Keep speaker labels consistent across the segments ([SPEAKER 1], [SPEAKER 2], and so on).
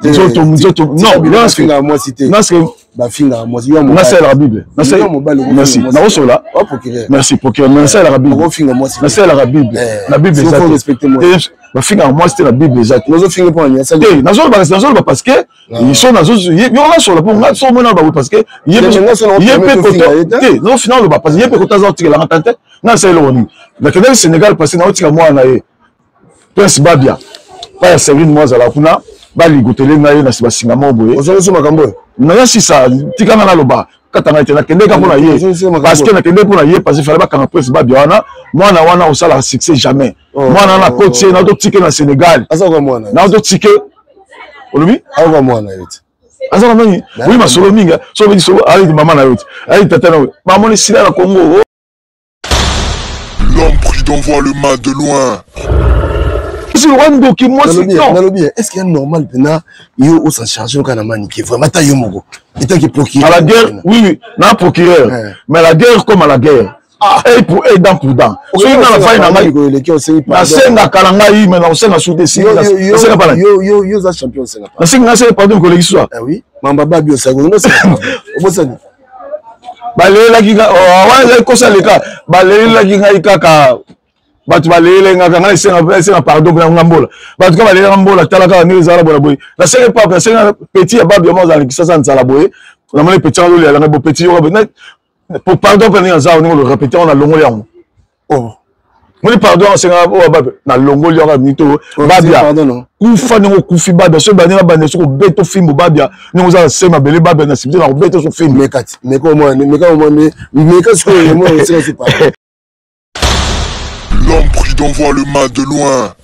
[SPEAKER 1] Nzoto, nzoto, non,
[SPEAKER 2] bafingaka mwasi te. Bafingaka mwasi.
[SPEAKER 1] Nasalelaka Bible. Merci. Nakosola. Merci, procureur. Mais nasalelaka Bible. Nasalelaka Bible. Na Bible eza te. Bafingaka mwasi te na Bible eza te. Te, nazoloba parce que so nazo yo nasola mpo nga so omona bango parce que ye mpe koto te nazofina oloba parce que ye mpe koto aza otikelanga tan te nga nasala eloko nini nakendaki Sénégal parce que naotika mwana na ye Prince Babia pa ya Serine mwa azala kuna baligotele ngai na basinga moko boye.
[SPEAKER 2] Ozongisi makambo oyo?
[SPEAKER 1] Naya sisa tika nga naloba kata ngai te nakende kaka mpo na ye parce que nakende mpo na ye parce que fallait bakanga Prince Babia wana mwana wana osalaka succès jamais oh. Mwana wana akoti ye naototike na Sénégal naototike olobi aza na nani oyi masolo mingi soki obeti solo ayiki mama na yo te ayiki tata na yo bamoni sila na Congo.
[SPEAKER 3] L'homme prudent voit le mal de loin.
[SPEAKER 1] Ndoki mwasi.
[SPEAKER 2] Nalobi, est ce que normal mpena yo osa charge oka na manike vraiment ata yo moko etaki procureur
[SPEAKER 1] à la guerre? Oui, oui, na procureur ouais. Mais à la guerre comme à la guerre, ah. Œil pour œil, dent pour dent. Soki nga nafai na ngai nasengaka na ngai me nakosenga su te. Nasenga
[SPEAKER 2] pala yo oza champion, osenga.
[SPEAKER 1] Nasenga, nasenga pardon koleki swa.
[SPEAKER 2] Oui, mamba babi osenga, obosani.
[SPEAKER 1] Balelelaki ngai oh, wana ezali kosa leka. Balelelaki ngai kaka bato balelelaki ngai kaka ngai esenga pardon mpona nga mbola bato kaka balelaka mbola. Tala kaka ndenge ezala bola boye. Nasengi papa, nasengi petit ya babi yamo azala Kisasa nzala boye. Namoni petit yango azolela ngai bo petit yoka boye po pardon mpe ndenge naza ndenge olorepete yango nalongoli yango.
[SPEAKER 2] Oh.
[SPEAKER 1] Moni pardon asenga oyo babe nalongoli yango mito babia kufa ndenge okufi babia soki bande na bande soki obeta ofimbo babia ndenge oza na se mabele babia na sibite na kobeta so fimbo.
[SPEAKER 2] Meka ti meka omona meka omona meka sikoyo omona osika si pardon.
[SPEAKER 3] L'homme prudent voit le mal de loin.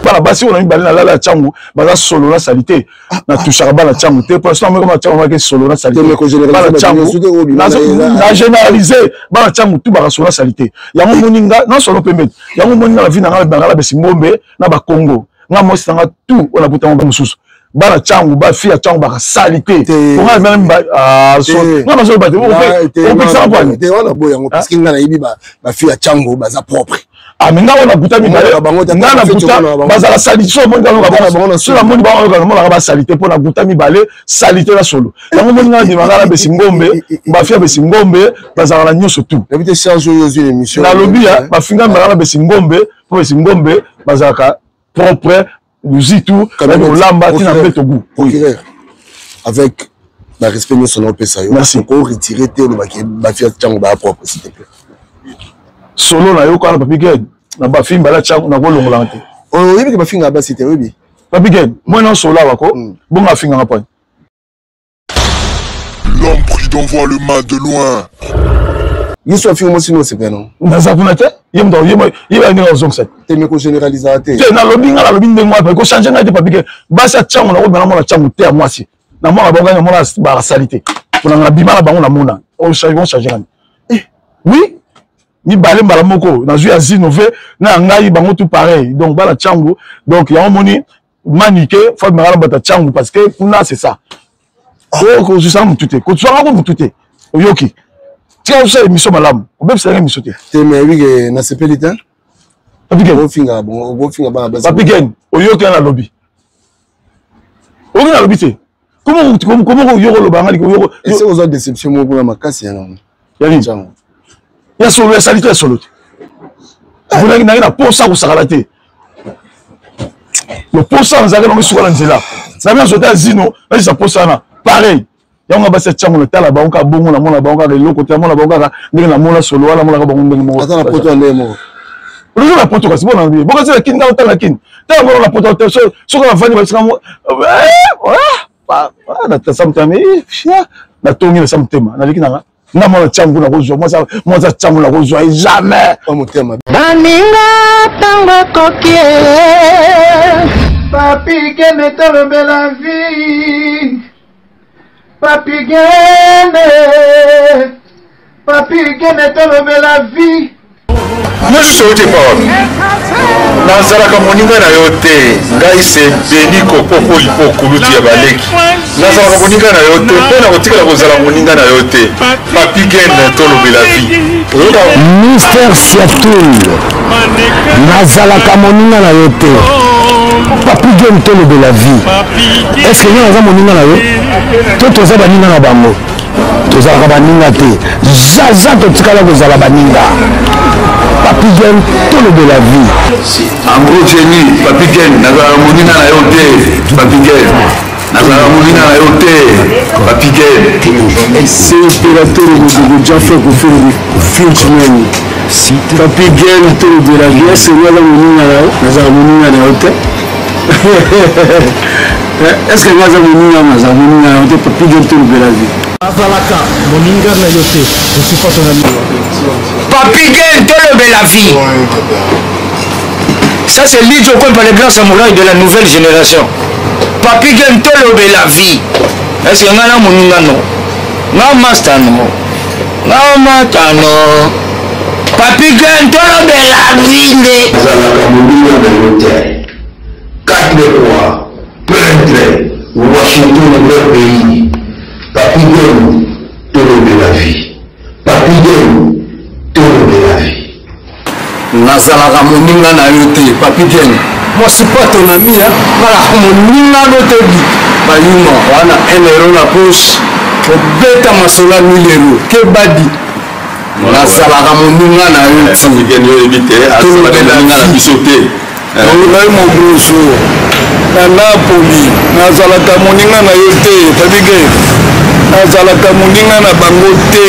[SPEAKER 1] Bana basi oyo na mibale nalala ya ntango baza solo na sali te. Natushaka bana ntango te po soki bana ntango bake solo na sali te. Bana ntango na généralise, bana ntango tu baka solo na sali te. Yango moni nga na solo pembeni, yango moni nga na vi na nga bangala besi ngombe na bakongo nga mwasi na nga tu oyo nakutango mosusu bana ntango bafi ya ntango bakasali te. Nga nazoloba te, opekisaka
[SPEAKER 2] pwani te wana boye yango parce que nga nayebi bafi ya ntango baza propre.
[SPEAKER 1] Ah, mais nga wana kuta mibale nga na kuta bazala salite. So omoni so namoni bango namonaka basalite mpo na kuta mibale salite na solo. Yango moni nga ndima nga na besi ngombe bafi ya besi ngombe bazalaka na nyonso tu. Nalobi ya bafinga mbala na besi ngombe mpo besi ngombe bazalaka propre luzitu olamba ntina mpe togu.
[SPEAKER 2] Avec na respect nyonso na opesa yo, oko retire te olobaki bafi ya ntango baya propre, s'il te plaît.
[SPEAKER 1] Solo na yo kaka na papi gen na bafi mbala ntango nakolongolanga te.
[SPEAKER 2] Oyebi ke bafingaka basi te, oyebi.
[SPEAKER 1] Papi gen mwana solo awa ko bongo afinganga pwani.
[SPEAKER 3] L'homme prudent voit le mal de loin.
[SPEAKER 2] Yesu afinga mwasi no osepela nango?
[SPEAKER 1] Naza kuna te. Ye moto ye ba ndenge azongisa
[SPEAKER 2] te. Me kogénéralisaka te.
[SPEAKER 1] Te, nalobi nga nalobi ndenge wapi ekochange ngai te. Papi ke basi ya ntango nakobima namona ntango te ya mwasi namona bango ngai namona bakasali te mpona nga nabima na bango namona ochange ngai. Oui, mibale mbala moko nazwi ya zinove na ya ngai bango tout pareil. Donc bana ntango, donc yango moni manike fo bimaka na bato ya ntango parce que kuna c'est ça. Kozwisaka motu te, kozwaka ko motu te. Oyoki, tika kosala émission malamu, obebisaka émission te.
[SPEAKER 2] Te, mais oyebi ke nasepeli te. Ofinga bongo, ofinga bana basi.
[SPEAKER 1] Papi Gen, oyoki nga nalobi, oyoki nalobi te. Komo yoko oloba nga
[SPEAKER 2] yoko ese ozwa déception moko kuna makasi ya nango.
[SPEAKER 1] Ya nini? Ya solo ya sali te, ya solo te. Vonaki nange na posa kosakala te. Loposa nazalaki nango esuka na nzela nabi nazwa te ya zino nazisa posa wana pareil. Yango nga basi ya ntango natala bango kaka bongo, namona bango kaka eloko te. Namona bango kaka ndenge namona solo wana, namonaka bango ndenge moko.
[SPEAKER 2] Aza na poto ya ndenge moko.
[SPEAKER 1] Ozo na poto kasi bona bokasi na kini nga otala kini tala bona na poto te. Soki navandi basika natasa motema, natongi nasa motema naleki nanga nga mwana ntango nakozwa mwasi ya ntango nakozwa ye jamais.
[SPEAKER 2] Motema.
[SPEAKER 4] Baninga ntango ekoki.
[SPEAKER 5] Papi Gene tolobela vie. Papi Gene, Papi Gene tolobela vie.
[SPEAKER 6] Nyonso euti epa wapi? Nazalaka moninga na yo te. Ngai se Beni Kokoko Lipo, kulutu ya baleki. Nazalaka moninga na yo te mpe nakotikala kozala moninga na yo te. Papi Gen tolobela vie. Oyoka.
[SPEAKER 7] Mister Siatul, nazalaka moninga na yo te.
[SPEAKER 1] Papi Game tolobela vie. Est-ce que nga naza moninga na yo? To toza baninga na bango? Tozalaka baninga te. Zaza totikala kozala baninga. Papi Game tolobela vie.
[SPEAKER 6] En gros Jenny, Papi Game nazalaka moninga na yo te. Papi Game nazalaka moninga na yo te. Papi Game.
[SPEAKER 1] C'est opérateur Rodrigo Jaffa Koffi Frenchman. Papi Gen tolobela vie seigneur aza moninga na yo nazala moninga na yo te est ce que nga aza moninga nazala moninga na yo te Papi Gen tolobela vie.
[SPEAKER 7] Azalaka moninga na yo te, je suis pas ton ami.
[SPEAKER 8] Papi Gen tolobela vie. Ça c'est Lidjo Kwempa le grand samouraï de la nouvelle génération. Papi Gen tolobela vie. Est ce que nga na moninga no? Nga master no? Nga mata no? Papi Gen tolobela vie nde.
[SPEAKER 6] Azalaka moninga na yo te. 4 rois, prêtre, Washington vrai pays. Papi Gen tolobela vie. Papi Gen tolobela vie.
[SPEAKER 8] Nazalaka moninga na yo te Papi Gen. Moi je suis pas ton ami hein. Nazalaka moninga no te bi. Bayuma wana 1 euro na poche. Obeta masolo ya 1000 euro. Kebadi. Nazalaka moninga na yo te.
[SPEAKER 6] Papi Gen yo oyebi te azalaka moninga na biso te.
[SPEAKER 1] Ngai moboso na Napoli nazalaka moninga na yo te Papi Gen. Nazalaka moninga na bango te.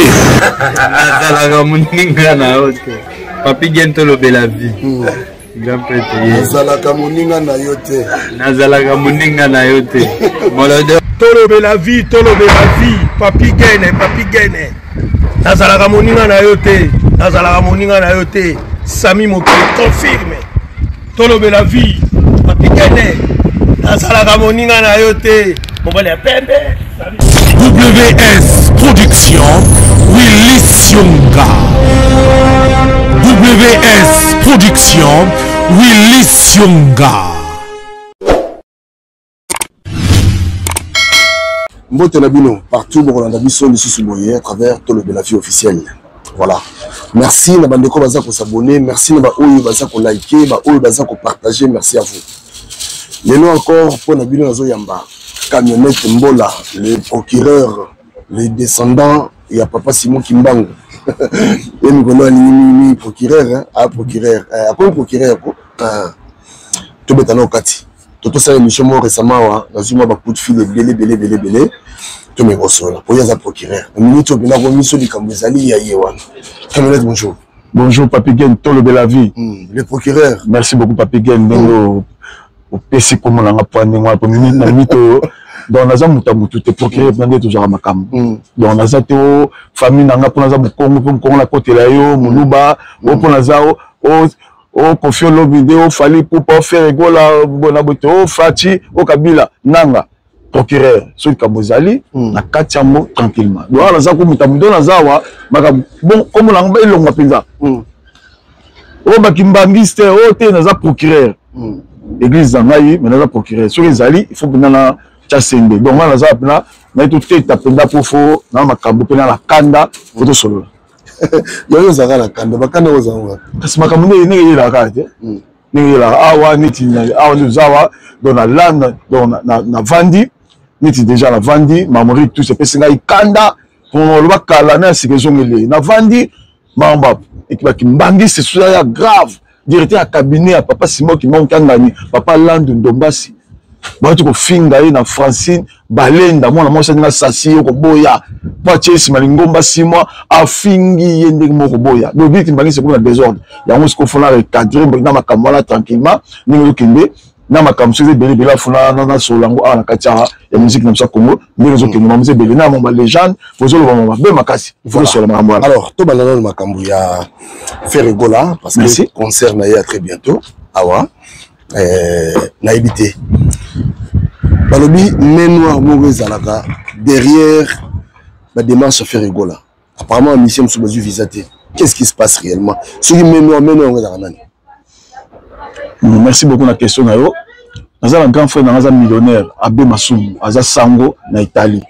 [SPEAKER 9] Nazalaka moninga na yo te. Papi Gen tolobela vie. Grand prêtre ye.
[SPEAKER 2] Nazalaka moninga na yo te.
[SPEAKER 9] Nazalaka moninga na yo te. Molode.
[SPEAKER 5] Tolobela vie, tolobela vie. Papi Gen, Papi Gen. Nazalaka moninga na yo te. Nazalaka moninga na yo te. Sami Mokili confirme. Tolobela vie. Papi Gen. Nazalaka moninga na yo te. Mobali ya pembe.
[SPEAKER 10] WS Production, Willy Sionga. WS Production, Willy Sionga.
[SPEAKER 2] Mbote na bino partout bokolanda biso lisusu boye à travers Tolobela vie officielle. Voilà. Merci na bandeko baza ko s'abonner, merci na ba oyo baza ko liker, ba oyo baza ko partager, merci à vous. Lelo encore pour na bino nazo yamba camionnette Mbola, le procureur, le descendant ya papa Simon Kimbangu. Ye mikolo alingi mingi procureur, hein? Ah procureur, eh, akomi procureur ko. Ah. Tobeta na okati. Totosala émission moko récemment awa, nazwi mwa ba coup de fil ebele ebele ebele ebele. Tomeka kosolola po ye aza procureur. Na minute oyo mpenza akomi so likambo ezali ya ye wana. Camionnette, bonjour.
[SPEAKER 1] Bonjour Papi Gen, tolobela vie.
[SPEAKER 2] Le procureur.
[SPEAKER 1] Merci beaucoup Papi Gen, ndenge opesi kombo na nga po ndenge wana po na minute oyo. Donc naza moto ya motu te, procureur mpenza nde tozwaka makambo. Donc naza te o famille na nga mpo naza mokongo, mpo mokongo nakotela yo moluba, o mpo naza o Koffi Olomide, o Fally Ipupa, o Ferre Gola, bona bote, o Fatshi, o Kabila, nanga procureur soki likambo ezali na kati yango tranquillement. Donc awa naza ko moto ya moto naza awa makambo bon kombo na ngo elongwa mpenza. Oyo bakimbangiste oyo te, naza procureur. Église na ngai, mais naza procureur. Soki ezali, il faut mpenza na tia sende. Donc wana naza mpenza naye toteta mpenza po fo na makambo mpenza na kanda po tosolola.
[SPEAKER 2] Yango ozalaka na kanda, bakanda oyo ozalaka wapi?
[SPEAKER 1] Kasi makambo ndenge ndenge eyelaka kaka te. Ndenge eyelaka awa neti awa nde toza awa, donc na landa, donc navandi neti déjà navandi marmori tous epesi ngai kanda oloba kala na ya sika ezongeli ye. Navandi mamba ekibaki mbangisi soza ya grave directeur ya cabinet ya papa Simon Kimbangu Kiangani, papa Landu Ndombasi, bauti kofinga ye na Francine Balenda, mwana mwasi alinga sasi ye koboya po atie nsima lingomba 6 mois afingi ye ndenge moko koboya. Donc biti mbangisi ekomi na désordre yango sikoyo fona recadrer na makambo wana tranquillement ndenge ezokende na makambo soki ebele ebele afuna nasolola yango awa na kati ya musique na biso ya Congo ndenge ezokende makambo ebele na mwa légende bozoloba mwa mabe makasi bozosolola makambo wana.
[SPEAKER 2] Alors tobanda nano makambo ya Ferre Gola parce que concert na ye à très bientôt awa. Nayebi te balobi main noire moko ezalaka derrière ba démarche ya Ferre Gola. Apparemment mission mosusu bazwi visa te. Qu'est-ce qui se passe réellement? Soki main noire, main noire yango ezalaka nani?
[SPEAKER 1] Merci beaucoup na question na yo. Naza na grand frère na nga aza millionnaire, Abbé Masumu, aza sango na Italie.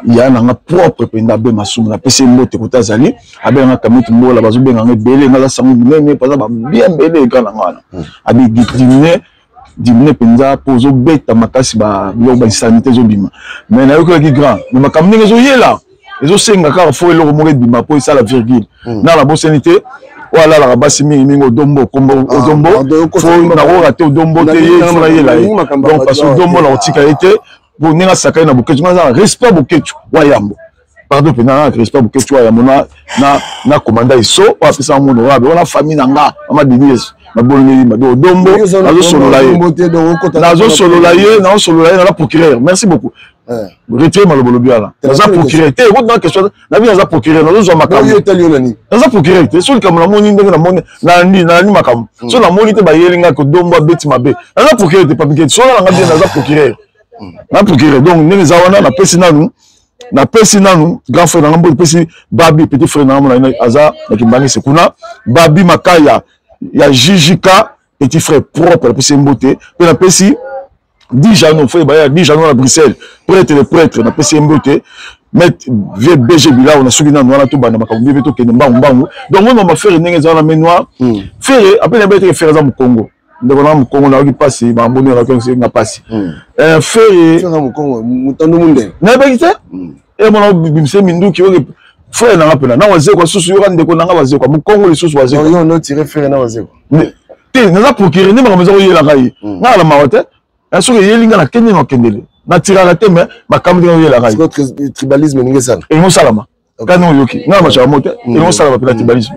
[SPEAKER 1] Ya na nga propre mpenza Abbé Masumu, napesi ye mbote kota azali. Abenga nga Kamiti Mbola, bazobenga nga ebele, nga aza sango monene, mpo aza ba bien ebele eka na nga wana. Abbé Gidine Diminue mpenza mpo ozobeta makasi biloko bainsanité ezobima. Mais nayokelaki grand, mais makambo ndenge ezoyela ezosenga kaka fo eloko moko ebima mpo esala virgule. Na nabosani te oyo alalaka basi mingimingi Odombo, kombo
[SPEAKER 2] ah,
[SPEAKER 1] Odombo, fo nakoka te Odombo te, ye fo nayela ye. Donc parce Odombo nakotika ye te po ndenge asaka ye na Boketshu, nga naza na respect Boketshu wa yambo, pardon mpenza, na respect Boketshu wa yambo na commanda Iso oyo apesaka ngo honorable wana, famille na nga, mama Denise mabolongeli mabe. Odombo nazosolola ye, nazosolola ye, nazosolola ye, naza procureur. Merci beaucoup. Retire maloba olobi wana, naza procureur te. Ekoti na question na bino, naza procureur, nazozwa makambo, naza procureur te. So likambo namoni ndenge namoni, nalandi, nalandi makambo. So namoni te bayeli nga kodombo abeti mabe, naza procureur te. Papike sola nanga bien, naza procureur, na procureur. Donc ndenge eza wana, napesi nanu, napesi nanu grand frère nanga mbo, napesi Babi, petit frère nanga mona aza na Kimbangisi kuna, Babi Makaya ya JJK, petit frère propre, napesi ye mbote. Mpe napesi Dijano, frère baya Dijano na Bruxelles, prêtre le prêtre, napesi ye mbote. Maître vieux BG Bilao, na soki nanu wana tobanda makambo mpe tokende mbangu mbangu. Donc oyo mama frère ndenge eza wana, main noire frère apres nayebi ete frère aza mokongo, ndeko na mokongo, nayoki mpasi makambo ndenge nayoki nga mpasi. Frère nayebaki te emona bimise minduki oyo frère nanga mpena na Wazekwa susu, yoka ndeko nanga Wazekwa mokongo lisusu Wazekwa te, naza procureur nde makambo eza koyelaka ye. Nga na mawa te, soki eyeli nga nakende na okendele, natiraka te, mais makambo ndenge oyelaka ye.
[SPEAKER 2] Tribalisme ndenge esala
[SPEAKER 1] elingi osalama kani oyoki nga na macaka mo te, elingi osalama mpena tribalisme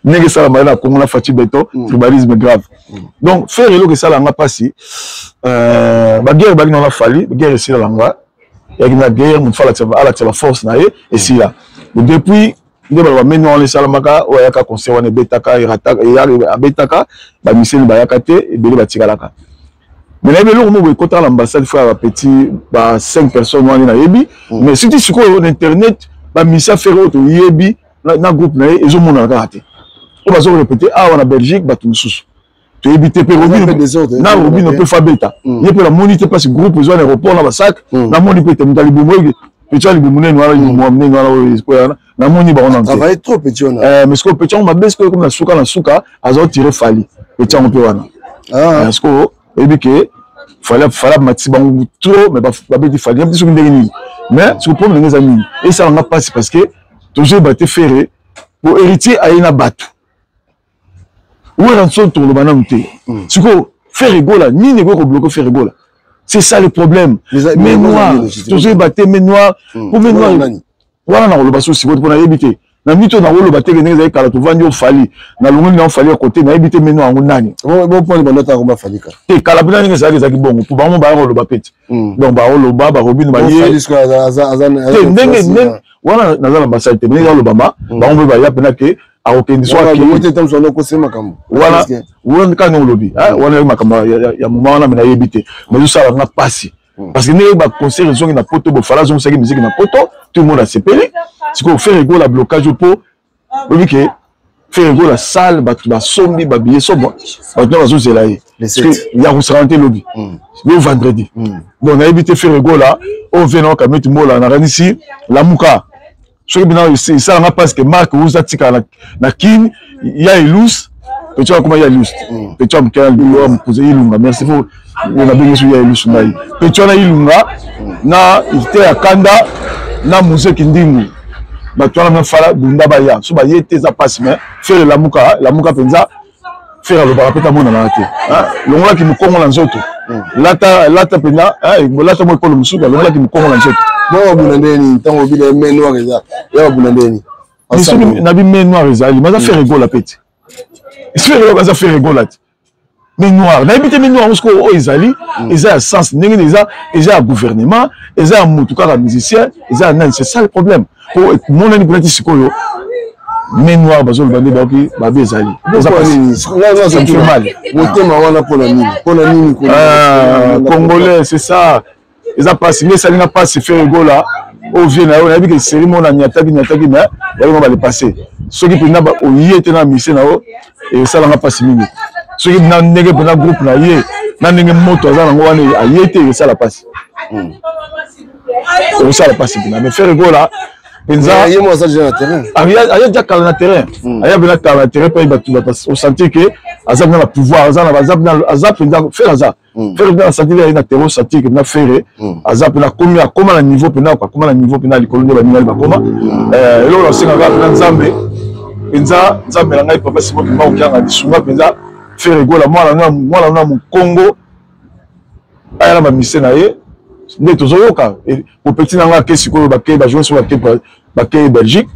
[SPEAKER 1] ndenge esalama ye na Kongo na Faci Beton, tribalisme grave. Donc frère, eloko esalanga mpasi, baguerre ebaki nanga Fally, guerre esilala nga yaki na guerre, moto alakisa baforce na ye esila. Depuis nde baloba meni wana esalamaka, oyo ayaka concert wana ebetaka, abetaka bamiseli bayaka te, ebele batikalaka. Mais nayebi eloko moko ekotaka na ambassade fo ya bapetit ba 5 personnes wana nayebi. Mais soki sikoyo na internet bamisia Ferre oyo toyebi na groupe na ye ezomonana kaka te, oyo bazo répéter awa na Belgique, bato mosusu toyebi te. Mpe na Robino mpe fabeta ye mpe namoni te, mpasi groupe ezwa na aéroport na basak, namoni mpe te. Moto ya libumu oyo petit ya libumu nene wana, libumu ya monene wana oyo wana, namoni bango nano te. Mais sikoyo petit yango mabe, sikoyo komi na suka, na suka aza otire Fally, petit yango mpe wana sikoyo oyebi ke Fally, Fally amatisi bango trop, mais babeti Fally nayebi te soki ndenge nini. Mais sikoyo problème ndenge eza nini, esalanga mpasi parce que tozoyeba te Ferre po Héritier aye na bato Werrason, tokoloba nanu te. Sikoyo Ferre Gola, nini ekoki kobloquer Ferre Gola? C'est ça le problème. Main noire, tozoyeba te main noire po main noire wana nakoloba so sikoyo mpo nayebi te na mito nakoloba te ndenge ezali kala. Tovandi ofali, nalongoli na ofali ya kote, nayebi te main noire yango nani te. Kala mpena ndenge ezalaki, ezalaki bongo po bango baya koloba pe te. Donc baoloba barobino baye te ndenge wana, naza na basali te ndenge alobama, bango mpe baya mpena ke akokende so wana wana kaka ndenge olobi wana makambo ya moma wana. Me nayebi te, mais ezosala nga mpasi parce que ndenge baconcert ezongi na poto, bofala azongisaki musique na poto, tout le monde asepeli. Sikoyo Ferre Gola blocage po oyebi ke Ferre Gola salle bato basombi babillet somo, bato na bazozela ye ya kosakana te lobi lo vendredi. Donc nayebi te Ferre Gola oyo vie na okameti mbola, nakanisi lamuka soki bina esalanga parce que Mark Uza atikala na Kin ya Elus petit akoma ya Elus, petit ya moke ya mokuze Ilunga. Merci fo nabengi so ya Elus, ngai petit wana Ilunga na te ya kanda na Muzeki Ndingu, bato wana mafala bunda baya so baye te, eza mpasi. Mais Ferre lamuka, lamuka mpenza. Ferre alobaka mpe tamonanaka te, longolaki mokongo na nzoto, lata lata mpenza, lata mo ekolo mosusu, alongolaki mokongo na nzoto.
[SPEAKER 2] Bon, babunda ndenge nini ntango obina main noire eza ya babunda ndenge nini?
[SPEAKER 1] Soki nabi main noire ezali, mais aza Ferre Gola pe te, Ferre Gola aza Ferre Gola te. Main noire nayebi te, main noire sikoyo oyo ezali eza ya sens ndenge nini? Eza ya gouvernement, eza ya motu kaka musicien, eza ya nani? C'est ça le problème, po emonani mpena ti sikoyo main noire bazoloba nde baoki babe ezali.
[SPEAKER 2] Motema wana mpona nini, mpona nini?
[SPEAKER 1] Congolais, c'est ça, eza mpasi nde esalinga mpasi. Ferre Gola oyo vie na yo, nayebi ke série moko na nyataki nyataki, mais yalingo bale passé. Soki mpenza oye te na mise na yo, esalanga mpasi mingi. Soki na ndenge mpenza groupe na ye na ndenge moto aza nango wana aye te, esala mpasi, ekosala mpasi mpenza. Mais Ferre Gola Mpenza
[SPEAKER 2] ye mo aza déjà na terrain.
[SPEAKER 1] Aya déjà kala na terrain. Aya mpenza kala na terrain mpe bato bato osentir ke aza mpenza na pouvoir, aza na aza mpenza aza mpenza Ferre aza. Ferre mpenza asentir aye na terrain, osentir ke mpenza Ferre aza mpenza akomi akoma na niveau mpenza akoma na niveau mpenza likolo nde baningali bakoma. Eloko nasengaka mpenza Nzambe mpenza Nzambe na ngai Papa Simon Kimbangu Kiangani lisunga mpenza Ferre Gola mwana mwana na mokongo aya na bamise na ye nde tozoyoka popeti na ngai ake sikoyo bake bajour so bake bake Belgique.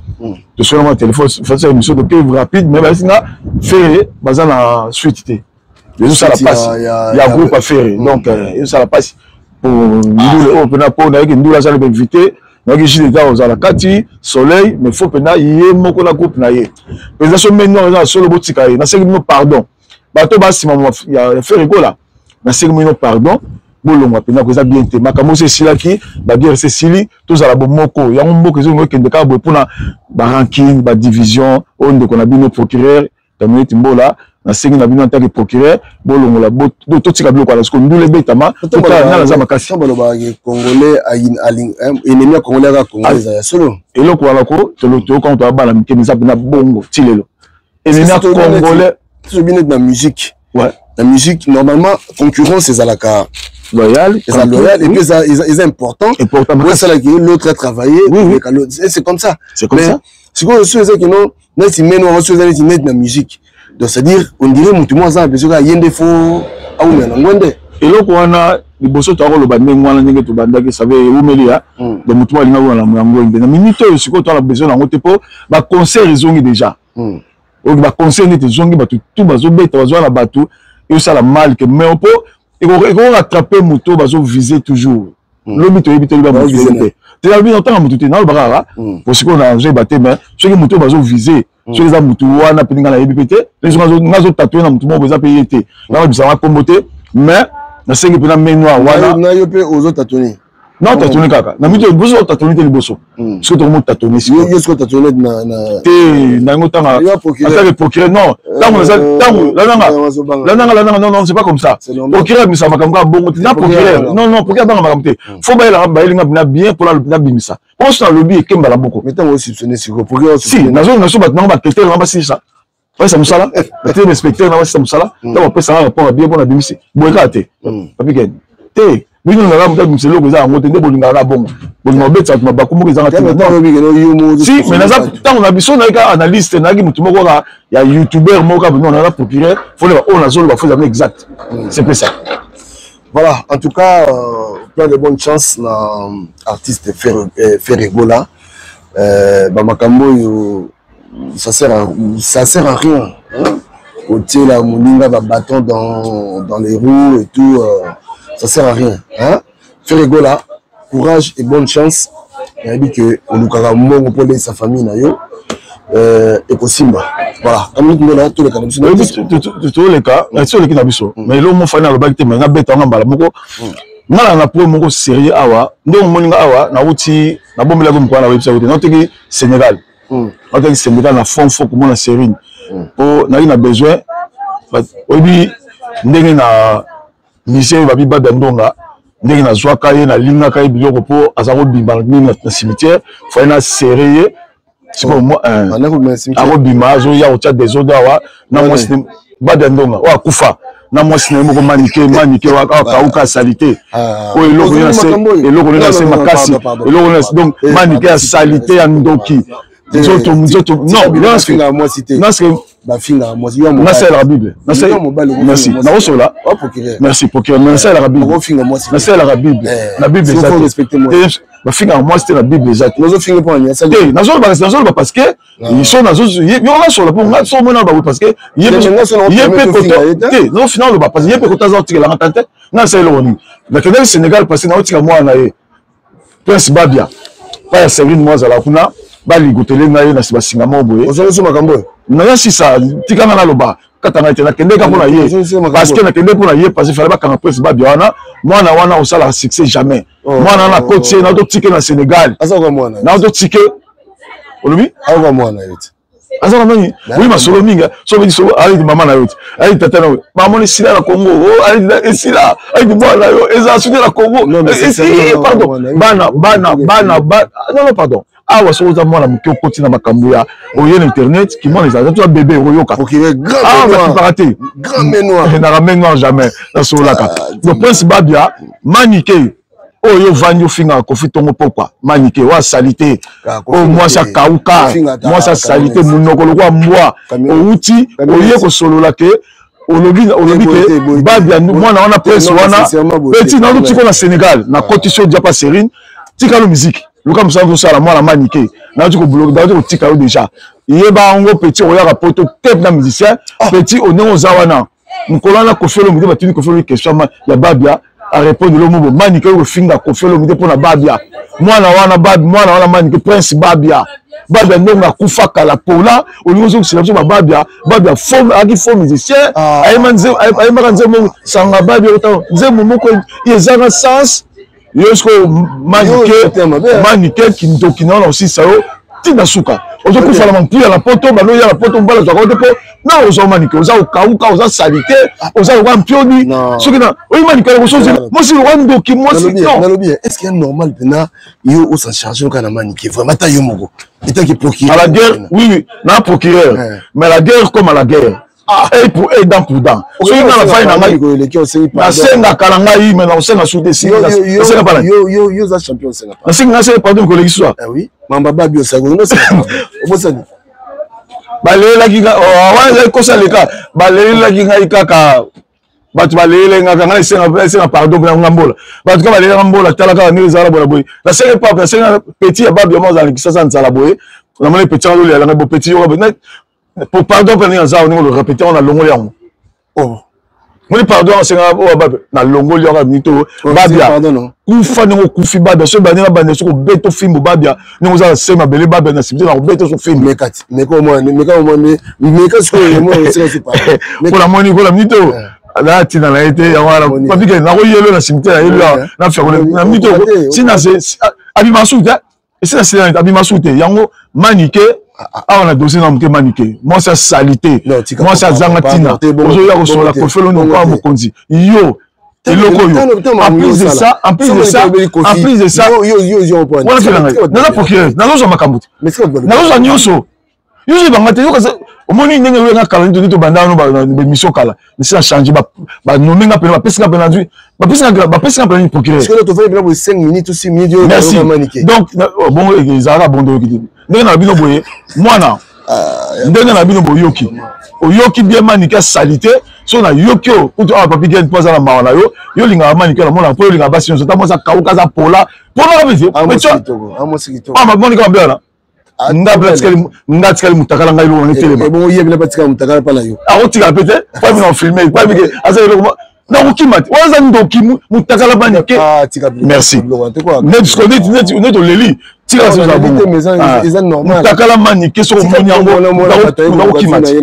[SPEAKER 1] Tosona mwa telefone fasa émission toke rapide, mais bayesi nga Ferre baza na suite te, ezosala mpasi ya groupe ya Ferre. Donc ezosala mpasi ndule oyo mpena mpo nayeki ndule aza na bainvité, nayoki jus d'état ozala kati soleil, mais faut mpena ye moko na groupe na ye mpenza so main noire eza na solo botika ye. Nasengi bino pardon, bato basima ya Ferre Gola, nasengi bino pardon, bolongwa mpenza ko eza bien te. Makambo oso esilaki, baguerre esi esili, tozala bomoko. Yango mboka ezongi ekende kaka boye mpona barancune, badivision oyo. Ndeko na bino procureur Camionnette Mbola, nasengi na bino en tant que procureur, bolongola, totika biloko wana. Siko ndula ebetama, totala nani aza makasi.
[SPEAKER 2] Balobaka Congolais ennemi ya Congolais kaka Congolais, eza ya solo?
[SPEAKER 1] Eloko wana ko toyokango toya bana mike, eza mpena bongo ti lelo, ennemi ya Congolais.
[SPEAKER 2] Tozobi neti na musique. Na musique, normalement concurrence ezalaka
[SPEAKER 1] loyal.
[SPEAKER 2] Eza loyal et puis eza eza important.
[SPEAKER 1] Important.
[SPEAKER 2] Osalaki l'autre a travaillé, c'est comme ça.
[SPEAKER 1] C'est comme ça.
[SPEAKER 2] Sikoyo so eza kino neti meno yango so eza neti neti na musique, donc c'est à dire on dirait motu moko aza na besoin kaka ye nde fo awumela na ngwende.
[SPEAKER 1] Eloko wana liboso toakoloba ndenge wana, ndenge tobandaki save ewumeli ya donc motu moko alingi awumela na ngwende na minute oyo. Sikoyo toa na besoin nango te mpo baconcert ezongi déjà. Oyo baconcert neti ezongi, bato tu bazobeta, bazwa na bato, ezosala mal ke mais mpo ekorattrape moto bazovise toujours lobi. Toyebi te, lobi motu te te, nalobi natanga motu te, naloba kaka po sikoyo nazoyeba te. Mais soki motu oyo bazovise, soki eza motu wana mpe nga nayebi mpe te, nga azotatue na motu moko eza mpe ye te, nga nabisanga nkombo te, mais nasengi mpe na main noire wana.
[SPEAKER 2] Na yo mpe ozotatone?
[SPEAKER 1] Na tatone kaka na mito liboso, otatone te liboso, soki tokomo tatone.
[SPEAKER 2] Yo soki otatone na
[SPEAKER 1] te nango tanga atake procureur non, ntango naza ntango lananga lananga lananga, non non, c'est pas comme ça. Procureur abimisa makambo kaka bongo te na procureur, non non, procureur abanga makambo te, faut bayelaka bayelinga na bien mpona nabimisa mposo nalobi ekembala moko.
[SPEAKER 2] Mais ntango osubsonne sikoyo procureur?
[SPEAKER 1] Si nazo naso bato nango bakritere nango basilisa bapesa mosala, batele inspecteur na basisa mosala, ntango bapesanga rapport ya bien mpona bimisi boye kaka te. Papi Ken te, bino nanga moto abimisa eloko eza yango te nde bolingaka na bongo, bolinga kobetisa bato mabaku moko ezanga te. Si mais naza ntango na biso nayaki analyste, nayaki motu moko kaka ya youtubeur moko kaka, non, naza procureur, fo oyo nazoloba fo ezanga exact, c'est peu ça.
[SPEAKER 2] Voilà, en tout cas, plein de bonnes chances na artiste Ferre Gola. Bamakambo oyo ça sert à rien, hein? Kotiela moninga ba bâton dans les roues et tout, ça sert à rien, hein? Ferre Gola, courage et bonne chance. Nayebi ke olukaka mbongo mpo olesa famille na yo, ekosimba. Voilà, Kamiliki Mbola, toleka na
[SPEAKER 1] biso. Toleka si oleki na biso, mais eloko mofani alobaki te, mais nabeta yango mbala moko. Nga na point moko sérieux awa, ndenge omoni nga awa, nauti nabombelaki mokwana, nayebisaki te nautaki Sénégal, nautaki Sénégal na fond fo komona serine mpo nayaki na besoin. Oyebi ndenge na musicien oyo babi Babia Ndonga, ndenge nazwaka ye, nalingaka ye biloko mpo aza kobima mingi na cimetière, faye na serre ye sikoyo akobima, azoya kotia desordre awa na mwasi Babia Ndonga oyo akufa na mwasi na ye moko Manike. Manike akauka asali te oyo eloko eloko nde na se makasi eloko. Donc Manike asali te ya ndoki nzoto nzoto, non.
[SPEAKER 2] Bafingaka mwasi?
[SPEAKER 1] Nasalelaka Bible. Merci, nakosola. Merci procureur, mais nasalelaka Bible, nasalelaka Bible. Na Bible eza te bafingaka mwasi te, na Bible eza te. Te, nazoloba parce que so yo nasola mpo nga so omona baboye parce que ye mpe koto te, nazofina oloba parce que ye mpe koto aza otikelanga tan te. Nga nasala eloko nini? Nakendaki Sénégal parce que naotika mwana na ye Prince Babia pa ya Serine, mwa azala kuna, baligotele ngai na basinga moko boye.
[SPEAKER 2] Ozongisi makambo oyo?
[SPEAKER 1] Naya sisa, tika nga naloba, kata ngai te. Nakendeka mpo na ye parce que nakende mpo na ye parce que fale bakanga Prince Babia wana. Mwana wana osalaka succès jamais. Mwana wana akoti ye, naototike na Sénégal, naototike olobi.
[SPEAKER 2] Aoka mwana yo te?
[SPEAKER 1] Aza na nani? Oyi masolo mingi, so obeti solo, ayiki mama na yo te, ayiki tata na yo, bamoni esila na Congo, ayiki esila, ayiki mwana na yo eza suki na Congo. Pardon, bana bana bana, non non, pardon. Awa soki oza mwana moke, okoti na makambo ya oye na internet, kimwana ezalaka toza bebe, okoyoka awa bakipaka te naka main noire, jamais nasololaka. Donc Prince Babia, Manike oyo ovandi ofingaka Kofi ntongo pokwa, Manike oyo asali te, oyo mwasi akauka, mwasi asali te, monoko lokola mbwa, owuti oye kosolola ke olobi, olobi ke Babia mwana wana, Prince wana petit naluti ko na Sénégal, nakotisi yo diapa serine, tikalo musique, luka mosala tosala. Mwana Manike, nauti kobloquer, nauti kotika yo déjà, yeba yango. Petit, okoyaka poto te na musicien. Petit, ndenge oza wana, mokolo wana Kofi Olomide, batuni Kofi Olomide question ya Babia, arépondre lo mobo. Manike oyo kofinga Kofi Olomide mpona Babia, mwana wana, Babi, mwana wana Manike, Prince Babia, Babia ndongo akufa kala pola, olingi ozokisela biso bababia. Babia ayaki faux musicien, ayembaka nzembo sanga Babia, nzembo moko ezanga sens. Yo sikoyo Manike, Manike kindoki na wana osisa yo ntina suka, ozokufa na mampuya na poto, banoya na poto, mobali azwaka te mpo na ozwa. Manike, oza okauka, oza sali te, oza lokwa mpioni. Soki na oyi Manike lokoso mwasi lokwa ndoki mwasi.
[SPEAKER 2] Nalobi, est ce que normal mpena yo osa charge oka na Manike? Vraiment, ata yo moko etaki procureur.
[SPEAKER 1] À la guerre, oui, oui, na procureur, mais la guerre comme à la guerre, œil pour œil, dent pour dent. Soki nga na fai na ngai, nasengaka na ngai, mais nakosenga su te. Nasenga pana
[SPEAKER 2] yo oza champion, osenga.
[SPEAKER 1] Nasengi nga senga pardon koleki swa.
[SPEAKER 2] Oui, mamba babi osenga, obosani.
[SPEAKER 1] Balelelaki nga wana, ezali kosa leka, balelelaki ngai kaka, bato balelele nga kaka. Ngai esenga pardon mpona nga mbola, bato kaka balelelanga mbola. Tala kaka ndenge ezala bola boye, nasengi papa, nasenga petit ya babi yamo azala Kisasa, nzala boye, namoni petit yango azolela ngai bo petit yoka po pardon mpe ndenge naza ndenge olorépéter yango, nalongoli yango. Moni pardon asenga oyo babe, nalongoli yango mito. Babia kufa ndenge okufi. Babia, soki bande na bande, soki obeta ofimbo, Babia, ndenge oza na se mabele, Babia, na cimetière na kobeta so fimbo. Mpo namoni kola mito na ntina na ye te, yango wana papike nakoyelo na cimetière, nayelo na fiakole na mito sina abima su te, esi na sila abima su te. Yango Manike awa na dossier na moke. Manike mwasi asali te, mwasi azanga ntina, ozoya kosola Kofi Olomide kwa mokonzi yo eloko oyo. En plus de ça, en plus de ça, en plus de ça, wana fela ngai naza procureur, nazozwa makambo te, nazozwa nyonso. Yo oyebanga te, yoka omoni ndenge oyenga kala nini tobanda wana baémission kala, nsi na change, banome nga pena, bapesi nga pena, nazwi, bapesi nga pena procureur. Merci. Donc bongo ezalaka bondo, oyoki te ndenge na bino boye, mwana ndenge na bino boyoki, oyoki bien. Manike asali te, so nayoki oyo kutu awa papi gen mpo aza na mawa na yo. Yo olingaka Manike, namonaka mpo yo olingaka basi nyonso, ata mwasi akauka, aza pola ponaka mpe te Monika mabe wana. Nga mpe natikali, nga tikali mutakala, ngai eloko nange telema.
[SPEAKER 2] Ebongo ye bina batikala mutakala mpa na yo?
[SPEAKER 1] Akotikala mpe te, po bina ofilme po ke aza eloko nakokima te, wana aza ndoki, mutakala Manike. Merci. Neti oleli, tika soza bongo, mutakala Manike, soki omoni yango nakokima te.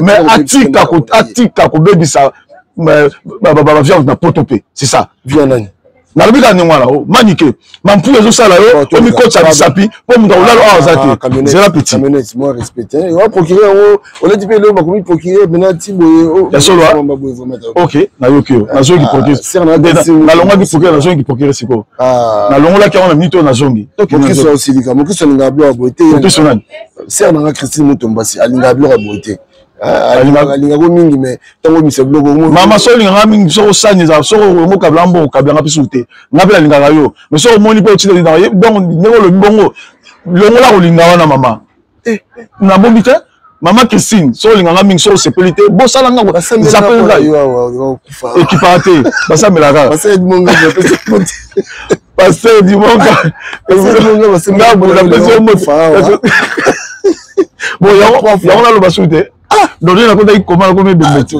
[SPEAKER 1] Mais atika, atika kobebisa baviande na poto mpe, c'est ça.
[SPEAKER 2] Viande?
[SPEAKER 1] Nalobi kaka ndenge wana. Manike, mampuya ezosala yo omikotisa bisapi mpo moto akolala awa aza te. Zela petit.
[SPEAKER 2] Procureur yango oleti mpe eloko bakomi procureur mpena ti boye.
[SPEAKER 1] Ya solo? Ok, nayoki yo, nazongi procureur, nalongwaki procureur, nazongi procureur sikoyo, nalongolaki yango na minute oyo, nazongi.
[SPEAKER 2] Mokristo osilika, mokristo alingaka biloko ya boye te.
[SPEAKER 1] Mokristo nani?
[SPEAKER 2] Sere nanga Christine Mutombasi alingaka biloko ya boye te, alingako mingi, mais ntango obimisa biloko.
[SPEAKER 1] Mama, so olingaka mingi, soki osani ezala, soki okabelanga mbongo, okabelanga mpe suku te. Nga mpe nalingaka yo, mais soki omoni mpe otina, donc ndenge olobi bongo, longola kolinga wana. Mama, nabombi te. Mama Christine, soki olinganga mingi, soki osepeli te, bosala nga zapele ngai, ekipaka te, basamelaka kaka. Pasteur Dimonga, napesi yo moto. Bon, yango naloba suku te. Donc nde nakotaki koma, nakomi ebembe te.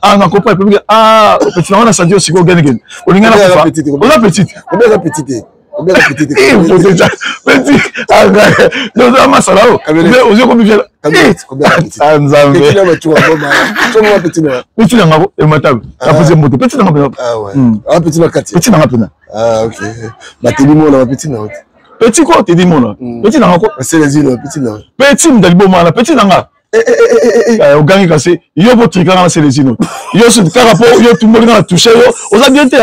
[SPEAKER 1] Ah, nakopa epebi. Ah, petit nango na santi yo sikoyo, genegen olinga nakufa, oza petite. Petit oza masala o ozi okomi viala. Nzambe, petit nanga ematabe, napesi mbote petit nanga pena, petit nanga pena.
[SPEAKER 2] Bateli mona petit na
[SPEAKER 1] petit ko tedi mona petit nanga ko petit moto aliboma na petit nanga. Ogangi kasi yo mpo trikanga na Selesino, yo kaka mpo yo tumboli nga na touche yo, oza bien te.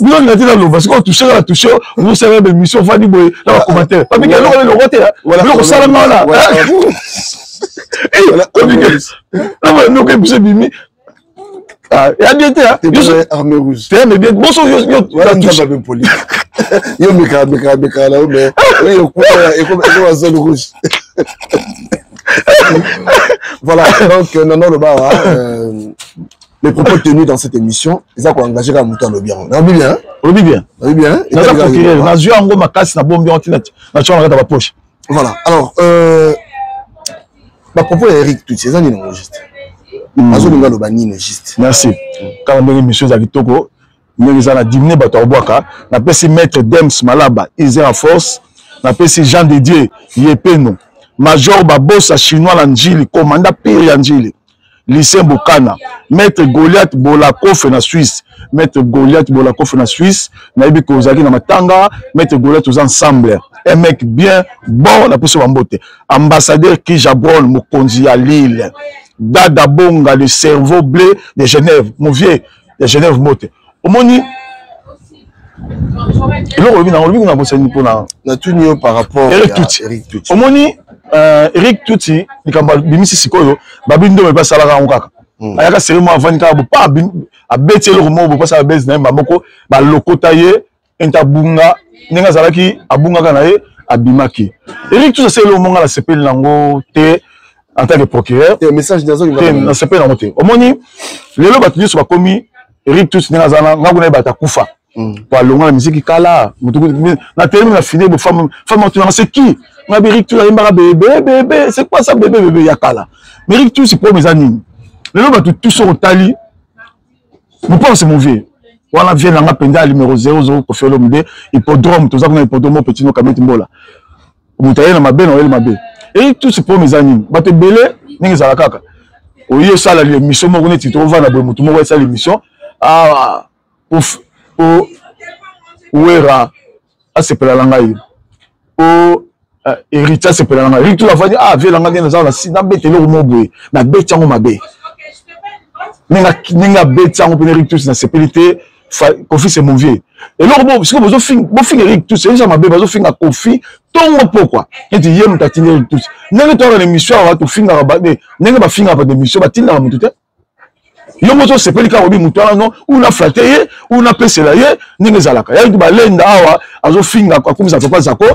[SPEAKER 1] Bino na tina loba sikoyo touche na touche osala ba émission ofandi boye na ba commentaire babiki eloko eloko te biloko osala nga wana eloko ebiso ebimi ya bien te
[SPEAKER 2] armée rouge
[SPEAKER 1] te mais bien boso yo
[SPEAKER 2] yo yo meka meka meka na yo mais oyo ekoma zone rouge. Voilà, donc Nono Lobawa, les propos tenus dans cette émission, eza ko engager kaka moto alobi yango. Nalobi bien?
[SPEAKER 1] Olobi bien.
[SPEAKER 2] Nalobi bien?
[SPEAKER 1] Naza procureur, nazwi yango makasi na bombi yango ntina na tshona kata ba poche.
[SPEAKER 2] Voilà. Alors, ba propos ya Eric Tutsi, eza nini yango juste? Azolinga aloba nini juste?
[SPEAKER 1] Merci. Kaka ndenge émission eza kitoko, ndenge eza na dimine bato ya kobwaka, napesi maître Dems Malaba, Isera Force, napesi Jean de Dieu Yepeno, Major Babosa chinois na Njili, commandant pire ya Njili. Lucien Bokana, Maître Goliath Bolakofe na Suisse, Maître Goliath Bolakofe na Suisse, nayebi ko ozalaki na matanga, Maître Goliath oza ensemble, un mec bien bon na peso bambote, ambassadeur Kijabron mokonzi ya Lille, Dada Bonga le cerveau bleu de Genève, mon vieux de Genève mbote. Omoni eloko olobi na olobi kuna bosani mpona
[SPEAKER 2] natuni yo par rapport
[SPEAKER 1] Eric Tutsi. Omoni Eric Tutsi likambo abimisi sikoyo babi ndombe mpe asalaka yango kaka ayaka seri moko avandi kaka bopa abeti eloko moko bopa asala base na ye moko balokota ye ente abunga ndenge azalaki abungaka na ye abimaki. Eric Tutsi asali eloko moko nga nasepeli nango te en tant que procureur nasepeli nango te. Omoni lelo bato nyonso bakomi Eric Tutsi ndenge aza na nga kuna ye bato akufa po alongwa na miziki kala moto na telemi na fine bo femme femme atunaka c'est qui nga bi Eric Tutsi ayembaka bébé bébé, c'est quoi ça bébé bébé ya kala. Mais Eric Tutsi problème eza nini lelo bato tous otali mopao c'est mon vieux wana vieux nanga mpenza ya numéro 00 Koffi Olomide hippodrome toza kuna hippodrome petit no kameti mbola moto aye na mabe na oyeli mabe. Eric Tutsi problème eza nini bato ebele ndenge ezala kaka oye osala émission moko neti tovanda boye motu moko esala émission ah po Wera asepela na ngai po Héritier asepela na ngai Eric Tutsi afandi ah vie na ngai ndenge naza na si nabeta eloko moko boye nabeti yango mabe ndenge abeti yango mpena Eric Tutsi nasepeli te. Koffi c'est mon vieux eloko bo sikoyo bozofinga bofinga Eric Tutsi eza mabe bazofinga Koffi tongo pokwa neti ye moto atindi Eric Tutsi ndenge toyaka na émission awa tofingaka ndenge bafingaka bato émission batindaka motu te yo moto osepeli kaka obi motu wana non ou na flatte ye ou napesela ye ndenge ezalaka yaki balenda awa azofinga akomisa papa Zako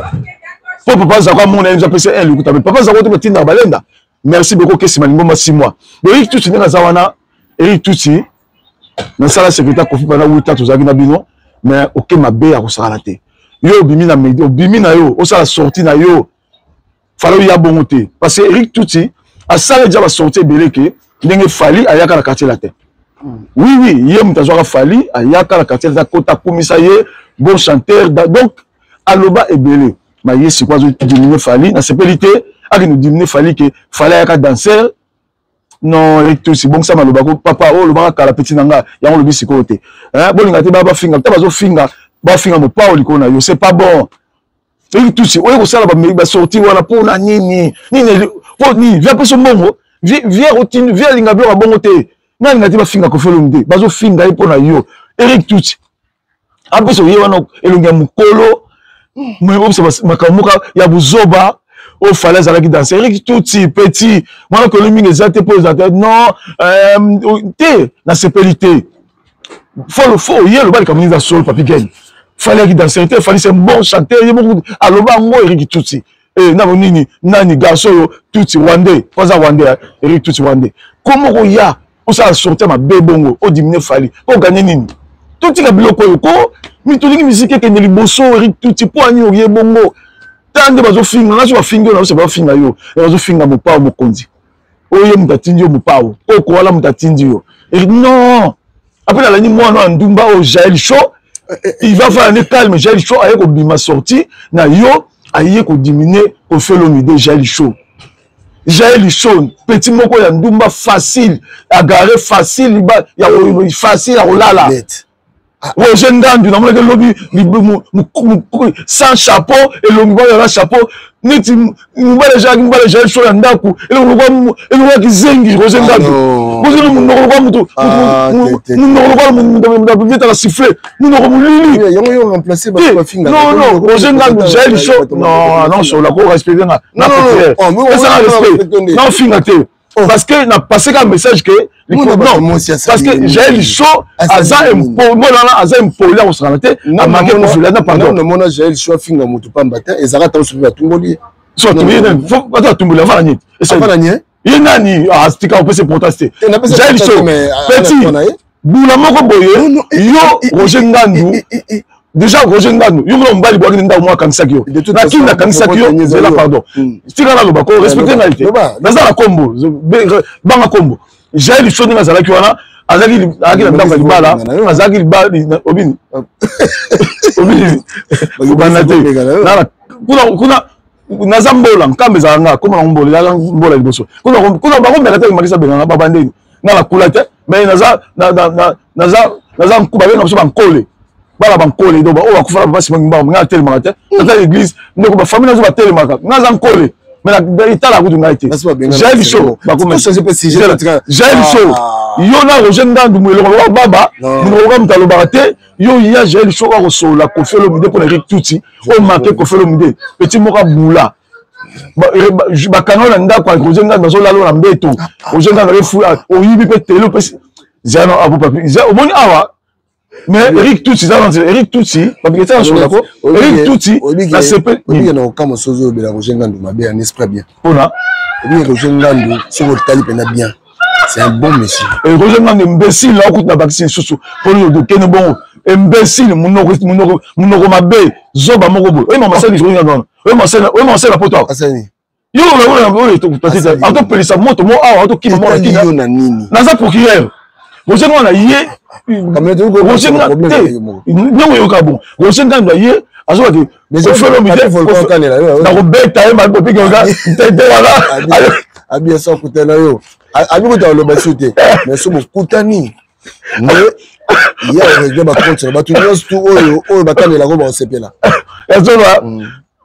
[SPEAKER 1] po papa Zako amona ye apesa un lokuta mais papa Zako te batindaka balenda. Merci beaucoup Kesima Lingomba 6 mois. Eric Tutsi ndenge aza wana Eric Tutsi nasala secrétaire Koffi bana wuta tozalaki na bino mais oke mabe ya kosakana te yo obimi na media obimi na yo osala sortie na yo fala oya bongo te parce que Eric Tutsi asala déjà ba sortie ebele ke ndenge Fally ayaka na quartier latin. Oui oui ye moto azwaka Fally ayaka na quartier latin akota akumisa ye bon chanteur donc aloba ebele ma ye sikoyo azo diminuer Fally nasepeli te akende diminuer Fally ke Fally ayaka danseur non Eric Tutsi bongisa maloba ko papa oyo olobaka kala petit na nga yango olobi sikoyo te bolinga te bafinga ta bazofinga bafinga mopao likolo na yo c'est pas bon. Eric Tutsi oye kosala ba sortie wana mpona nini nini po nini via peso mbongo via otindi via alinga biloko ya bongo te nga alinga te bafinga Koffi Olomide bazofinga ye mpona yo Eric Tutsi apesa oye wana elongi ya mokolo obisa makambo moko ya buzoba oyo Fally azalaki danse Eric Tutsi petit mwana kolo mingi eza te mpo eza te non te nasepeli te fo fo oye aloba likambo nini eza solo Papi Gain Fally ayaki danser te Fally c'est un bon chanteur ye moko aloba yango Eric Tutsi nabo nini nani garçon oyo Tutsi rwandais po aza rwandais Eric Tutsi rwandais komo koya osala sortie mabe bongo odiminue Fally po oganye nini totika biloko oyo ko mitolingi misiki ekende liboso Eric Tutsi po ani oye bongo ta nde bazofinga nga so bafingi yo na biso bazofinga yo bazofinga mopao mokonzi oyo ye moto atindi yo mopao koko wana moto atindi yo Eric non après nalandi mwana ya ndumba oyo Jael Show il va faire un calme Jael Show aye kobima sortie na yo aye kodimine Koffi Olomide Jael Show Jael Show petit moko ya ndumba facile agarre facile ya facile ya kolala. Roger Ngandu namonaki lobi sans chapeau elongi moko na chapeau neti mobali ezalaki mobali ezali so ya ndako elongi lokola kizengi Roger Ngandu roger monoko lokola moto monoko lokola moto abetaka sifflet monoko molili non non Roger Ngandu Jael Show non non sola ko respecte nga na populaire esanga respect na ofinga te. Parce que na passé ka message que non parce que Jaël Show aza impoli mwana aza impoli akosakana te amake kofula na pardon.
[SPEAKER 2] Na mona Jaël Show afinga mutu pamba te ezaka tango soki batumboli ye.
[SPEAKER 1] So atumboli ye ata atumboli avana nini?
[SPEAKER 2] Avana nini?
[SPEAKER 1] Ye nani atika opesa importance te. Jaël Show petit bula moko boye yo Roger Ngandu déjà Roger Ngandu yo kuna mobali bwaki ndako moko akangisaki yo na kini nakangisaki yo zela pardon tika naloba ko respecte ngai te naza na kombo banga kombo Jael Show ndenge azalaki wana azalaki na ndako ya libala azalaki libala obini obini obanda te kuna kuna naza mbola nkamba ezala nga koma nango mbola ezalaka mbola liboso kuna bakomeka te makisa benganga babandeni nga nakula te mais naza naza naza babenga biso bankole bana bankole donc oyo bakufa na papa simon kimbangu nga natelemaka te naza église ndeko bafamille nazo batelemaka nga naza nkole mais etala kutu ngai te jael show jael show yo na roger ngandu moeloko lokola baba monoko lokola moto alobaka te yo ya jael show akosolola kofi olomide mpo na erik tutsi oyo make kofi olomide petit moko abula bakanga na ndako ya roger ngandu azolala na mbeto roger ngandu akefu oyibi mpe tele opesi zano apo papi omoni awa mais Eric Tutsi za nzela Eric Tutsi babiketa na sola ko Eric Tutsi na sepe
[SPEAKER 2] obike na okama sozo obela Roger Ngandu mabe en esprit bien
[SPEAKER 1] pona
[SPEAKER 2] obike Roger Ngandu soki otali pena bien c'est un bon monsieur
[SPEAKER 1] et Roger Ngandu imbécile la okuta bakisi lisusu pona okende bongo imbécile munoko munoko munoko mabe zoba moko boye oyo mama sali Roger Ngandu oyo mama sali oyo mama sali na poto awa yo atopelisa moto mo awa atokima mwana kina naza procureur roger ngana ye roger ngana te ndenge oyoka bon roger ngana ye azoba te nakobeta ye mabopikaka tete wana
[SPEAKER 2] abi so akutana yo abi kuta oloba su te mais so bokutani mais ye aregle bacompte na bato nyonso tu oyo oyo bakanelako bakosepela
[SPEAKER 1] azoba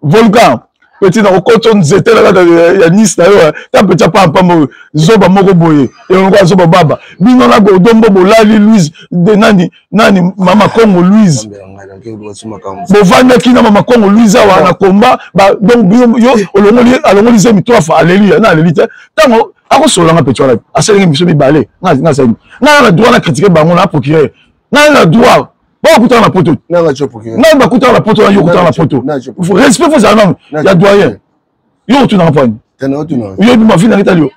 [SPEAKER 1] volcan petit na kokotso nzete na kaka ya nice na yo ta petit apamba zoba moko boye elongo azoba baba bino na godombo bolali louise de nani nani mama congo louise bovandaki na mama congo louise awa na komba donc bino yo olongoli alongoli zemi trois fois aleli na aleli te ntango akosololanga petit wana asalingi biso mibale nga nga nga na droit na critiquer bango na procureur nga na droit bakutana na poto ngai bakutana na poto yo okutana na poto respect fo ezala nanu ya doyen yo otunaka mpani oyebi mavi nanga etali yo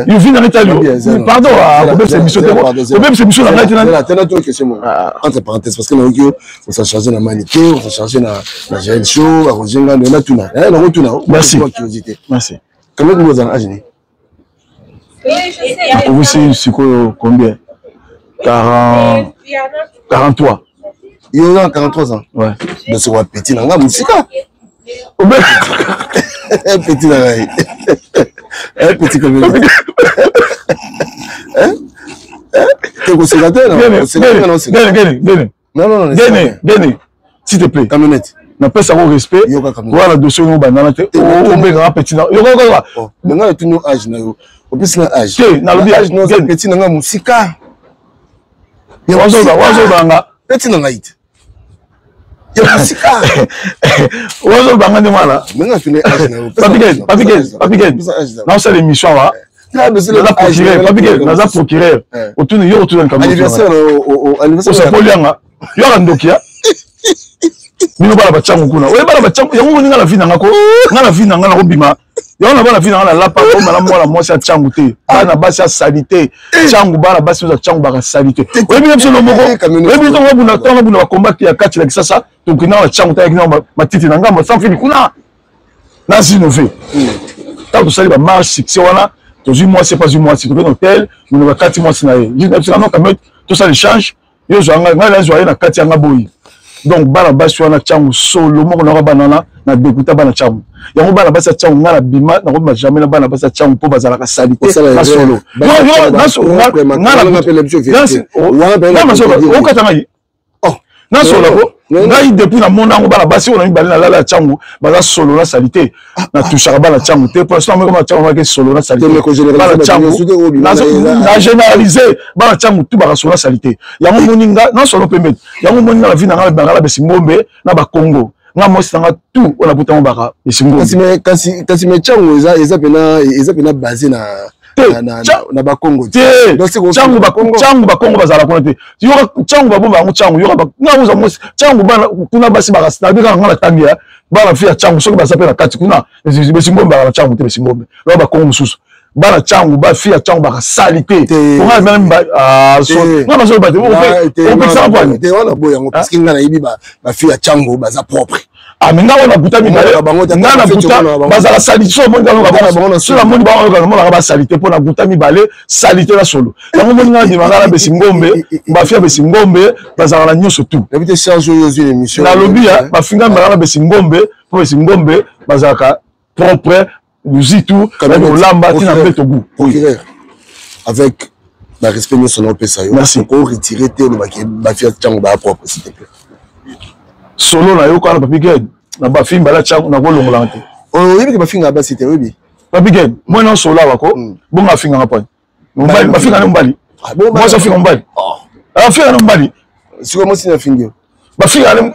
[SPEAKER 1] yo vi nanga etali yo pardon kobebisa émission te kobebisa émission na ngai
[SPEAKER 2] te tena question moko entre parenthèse parce que nayoki yo osa charge na manike osa charge na jael show baroger ngando natuna nakotuna
[SPEAKER 1] merci
[SPEAKER 2] curiosité
[SPEAKER 1] merci
[SPEAKER 2] kameke ozala na age nini
[SPEAKER 1] Nakomisi sikoyo combien 40 43
[SPEAKER 2] yo oza na 43 ans
[SPEAKER 1] ouais
[SPEAKER 2] donc sikoyo petit na nga mosika petit na ngai petit combien te koseka te
[SPEAKER 1] gene
[SPEAKER 2] Non, non, non.
[SPEAKER 1] Gene, gene. S'il te plaît.
[SPEAKER 2] Camionnette.
[SPEAKER 1] napesa yango respect wana dossier oyo obandana te obengaka petit na yoka kaka
[SPEAKER 2] nanga natuni yo age na yo opesi na age
[SPEAKER 1] te nalobi
[SPEAKER 2] age na yo petit na nga mosika
[SPEAKER 1] wazobanga
[SPEAKER 2] petit na ngai te ya mosika
[SPEAKER 1] wazobanga nde mwana
[SPEAKER 2] nanga natuni age na yo
[SPEAKER 1] papiken papiken naosala émission awa naza procureur papiken naza procureur otuni yo otuna likambo osapoli yanga yo aka ndoki ya bino bana bacango kuna oye bana bacango yango moni nga na vi na nga ko nga na vi na nga nakobima yango na bana vi na nga nalapa koma na mwana mwasi ya cango te bana basi ya salite cango bana basi ya cango baka salite oyebi na biso no moko oyebi ntango babunda ntango babunda bakomba ya kati na kisasa tokenda na cango tayaki na matiti na ngambo sans fili kuna na zinove ntango tosali bamarche succès wana tozwi mwasi epa zwi mwasi tokende hotel mono bakati mwasi na ye biso kame tosala échange yo zwa ngai ngai nazwa ye na kati ya nga boyi donc bana basi wana ntango solo moko naka bana wana na dekuta bana ntango yango bana basi ya ntango ngai nabima nakobima jamais na bana basi ya ntango mpo bazalaka salite na solo okata ngai. Nasola ko ngai depuis namona yango, bana basi oyo na mibale nalala ya ntango baza solo na sali te. Natushaka bana ntango te, po soki bana ntango bake solo na sali te, bana ntango na généralise, bana ntango tu baka solo na sali te. Yango moni nga na solo pembe, yango moni nga na vie na nga bangala besi ngombe na bakongo, nga mwasi na nga tu oyo nakutango baka besi ngombe.
[SPEAKER 2] Kasi me ntango eza pena basé na bakongo
[SPEAKER 1] te. Ntango bakongo bazala kuna te. Yoka, ntango babomba yango, ntango yoka nga oza mwasi, ntango bana kuna basi bakabi kaka nga na tangi ya bana fi ya ntango, soki baza mpe na kati kuna besi ngombe baka na ntango te, besi ngombe loka bakongo mosusu, bana ntango bafi ya ntango bakasali te. Nga nazoloba te, opekisaka
[SPEAKER 2] pwani te wana boye yango, parce que nga nayebi bafi ya ntango baza propre.
[SPEAKER 1] Ah, mais nga wana buta mibale, nga na buta bazala sali so omoni kaka so namoni bango namonaka basali te, mpo na buta mibale sali te na solo. Yango moni nga ndima nga na besi ngombe, bafia besi ngombe bazalaka na nyonso tu. Nalobi ya bafinga mbala na besi ngombe, mpo besi ngombe bazalaka propre, luzitu nayebi kolamba ntina mpe togu.
[SPEAKER 2] Avec ba respect nyonso na opesa yo,
[SPEAKER 1] Merci.
[SPEAKER 2] Retirer te, olobaki bafia ntango baya propre, s'il te plaît.
[SPEAKER 1] Solo na yo kaka na Papi Gen na bafi mbala ntango nakolongolanga te.
[SPEAKER 2] Oyebi ke bafingaka basi te, oyebi?
[SPEAKER 1] Papi Gen, mwana solo awa ko bongo afinganga pani, bafinga na mobali, mwasi afinga mobali, afinga na mobali.
[SPEAKER 2] Sikoyo mwasi na afingi yo?
[SPEAKER 1] Bafinga
[SPEAKER 2] mwana.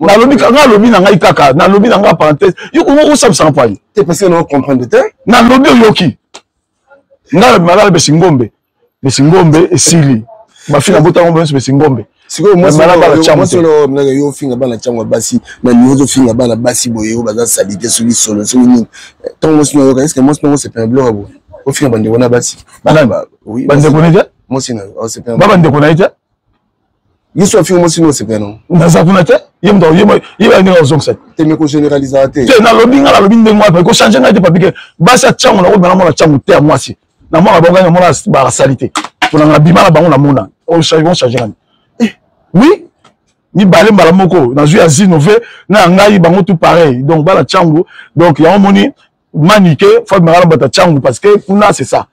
[SPEAKER 1] Nalobi nga, alobi na ngai kaka, nalobi na ngai parenthèse, yo osambisaka mpani.
[SPEAKER 2] Te, parce que na comprendre te.
[SPEAKER 1] Nalobi, oyoki ngai nabimaka besi ngombe, besi ngombe esili, bafinga botango nyonso besi ngombe.
[SPEAKER 2] Sikoyo mwasi yo ofinga bana ntango ya basi na niveau, ozofinga bana basi boye oyo baza sali te, soki solo, soki nini, ntango mwasi nayoka, est-ce mwasi nango sepela biloko boye ofinga bandeko na basi?
[SPEAKER 1] Bandeko na ye te.
[SPEAKER 2] Mwasi na yo
[SPEAKER 1] ba bandeko na ye te.
[SPEAKER 2] Yesu afinga mwasi no, osepela nango?
[SPEAKER 1] Naza kuna te, ye moto ye ba ndenge azongisa.
[SPEAKER 2] Te, me kogénéralisaka te.
[SPEAKER 1] Te, nalobi nga, nalobi ndenge wana ekochange ngai te. Papi ke basi ya ntango nakobima, namona ntango te ya mwasi, namona bango, namona bakasali te, mpona nga bima na bango, namona ochange ngani. Oui, mibale mbala moko nazwi ya zinove na ya ngai, bango tout pareil. Donc bana ntango, donc yango moni manike fo abimaka na bato ya ntango, parce que kuna c'est ça.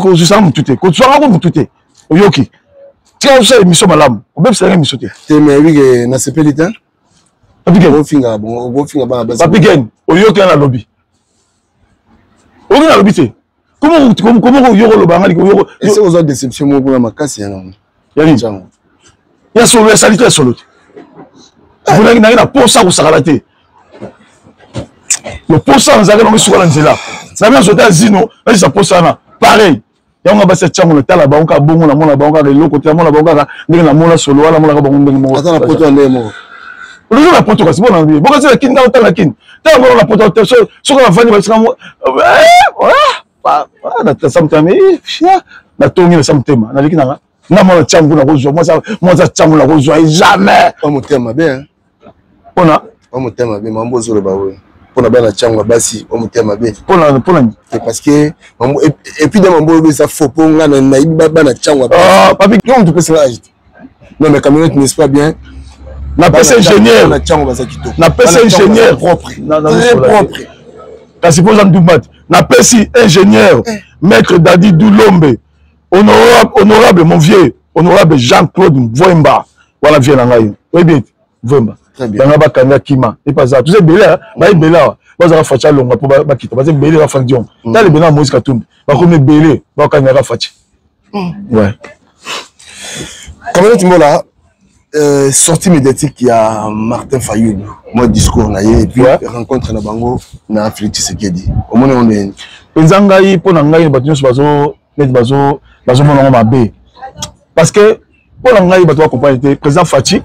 [SPEAKER 1] Kozwisaka motu te, kozwaka ko motu te. Oyoki? Tika kosala émission malamu, obebisaka émission te.
[SPEAKER 2] Te, mais oyebi ke nasepeli te. Ofinga bongo, ofinga bana basi.
[SPEAKER 1] Papi Gen, oyoki nga nalobi? Oyoki nalobi te? Komo yo koloba nga?
[SPEAKER 2] Ese ozwa déception moko kuna makasi ya nango.
[SPEAKER 1] Ya nini? Ya solo, ya sali te, ya solo te. Vonaki nange na posa kosakala te, loposa nazalaki nango esuka na nzela na biso te ya zino, nayisa posa wana pareil. Yango nga basi ya ntango natala bango kaka bongo, namona bango kaka eloko te, namona bango kaka ndenge namona solo wana, namonaka bango ndenge moko.
[SPEAKER 2] Ata na poto ya ndenge moko.
[SPEAKER 1] Oza na poto, kasi bona bokasi na kini, otala kini, tala bona na poto te. Soki navandi basika nasa motema, natongi nasa motema, naleki nanga nga mwana ntango nakozwa mwasi ya ntango nakozwa ye jamais.
[SPEAKER 2] Motema mabe.
[SPEAKER 1] Mpona?
[SPEAKER 2] Motema mabe, mambo ozoloba oyo mpona bana ntango ya basi, o motema mabe.
[SPEAKER 1] Mpona nini?
[SPEAKER 2] Parce que et puis da mambo oyo eza faux, mpo nga nayebi bana ntango.
[SPEAKER 1] Papi.
[SPEAKER 2] Yo moto opesanga age te. Non, mais camionnette, n'est-ce pas bien?
[SPEAKER 1] Napesa ingénieur.
[SPEAKER 2] Na ntango baza kitoko.
[SPEAKER 1] Napesa ingénieur.
[SPEAKER 2] Propre, très propre.
[SPEAKER 1] Kasi mpo oza ndumba te, napesi ingénieur maître Dadi Dulombe, honorable, honorable mon vieux, honorable Jean-Claude Mvwemba wana, vieux na ngai, oyebi ete Mvwemba banga bakanga kima epe aza toza ebele, baebele awa bazala Faci alonga mpo bakita, baza ebele ba Frank Diong, tala ebele na Moïse Katumbi, bakomi ebele bakangaka Faci, ouais.
[SPEAKER 2] Camarade Mbola, sortie médiatique ya Martin Fayulu, moi discours na ye et puis ouais. Rencontre na bango na Félix Tshisekedi. Omoni on est
[SPEAKER 1] penza ngai mpo na ngai, bato nyonso bazo neti bazo bazomona yango mabe, parce que mpo na ngai bato bacomprendre te président Fatshi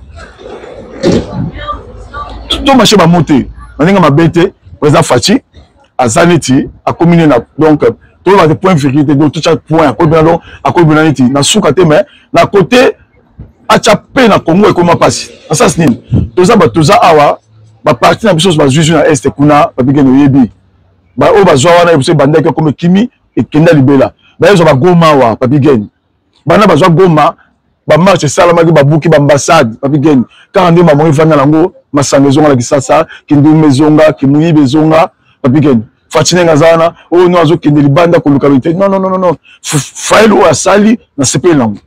[SPEAKER 1] to marché bamo te na ndenge mabe te. Président Fatshi aza neti akomi ne na, donc toloba te point virgule te, donc totya point, akomi na, donc akomi na neti na suka te, mais na côté atya mpe na Congo ekoma mpasi. Na sens nini? Toza bato, toza awa, baparti na biso bazwi na este kuna, babikene oyebi oyo bazwa wana biso ebandaki ekoma ekimi ekenda libela, bayezwa bagoma awa. Papi Gene, bana bazwa Goma, bamarche esalamaki, babuki baambassade. Papi Gene, kaka nde mamongo efanda nango, masanga ezonga na Kisasa, kindumba ezonga, kimuyiba ezonga. Papi Gene, Fatshi ndenge aza wana oyo no azokende libanda koluka te. Non, non, non, non, Fayulu oyo asali, nasepeli nango.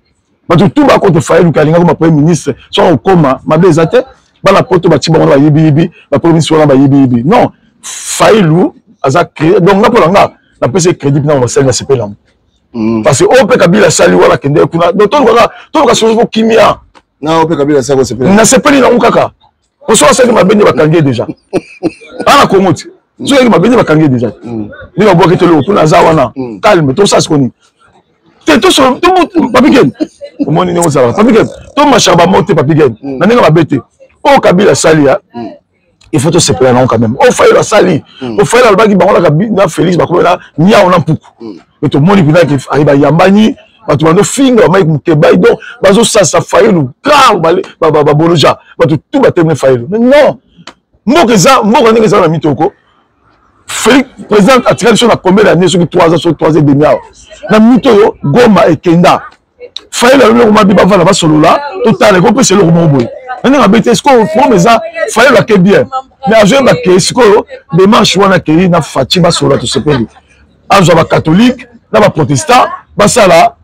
[SPEAKER 1] Bato tout ba contre Fayulu kalinga koma premier ministre, soit okoma mabe eza te. Bana poto ba tiba wana ba yibi yibi, ba premier ministre wana ba yibi yibi. Non, Fayulu aza créé donc nga pona nga na pese crédit na basali na sepela. Parce que ope Kabila sali wana kende kuna. Donc to luka to luka solution kimia.
[SPEAKER 2] Na ope Kabila sali ko sepela.
[SPEAKER 1] Na sepeli na kaka. Poso asali mabe nde bakangi ye déjà. Ana Congo ti. Soki ayaki mabe nde bakangi ye déjà. Nde babwaki te eloko kuna aza wana. Calme tosala sikoyo nini? Te tosolo Papi Ken. Omoni ndenge ozalaka. Papi Ken, tomashaka bamo te Papi Ken. Na ndenge mabe te. Oyo Kabila asali ya il faut tosepela nango quand même. Oyo Fayulu asali. Oyo Fayulu alobaki bango na Félix bakomi na niao na mpuku. Mais tomoni mpenza ke aye bayambani bato bazofinga bamike mukebai donc bazosasa Fayulu grave baboloja bato tout batelemi Fayulu. Mais non, mboka eza mboka ndenge eza na mitoko Félix président atikali biso na combien d'années soki 3 ans soki 3 ans et demi awa na mito oyo Goma ekenda Fayulu alobi eloko mabe bavanda basolola totala ekopesa eloko moko boye na ndenge mabe te. Sikoyo problème eza Fayulu ake bien mais azoyeba ke sikoyo démarche wana akei na Fatshi basolola tosepeli azwa bacatholique na baprotestant basala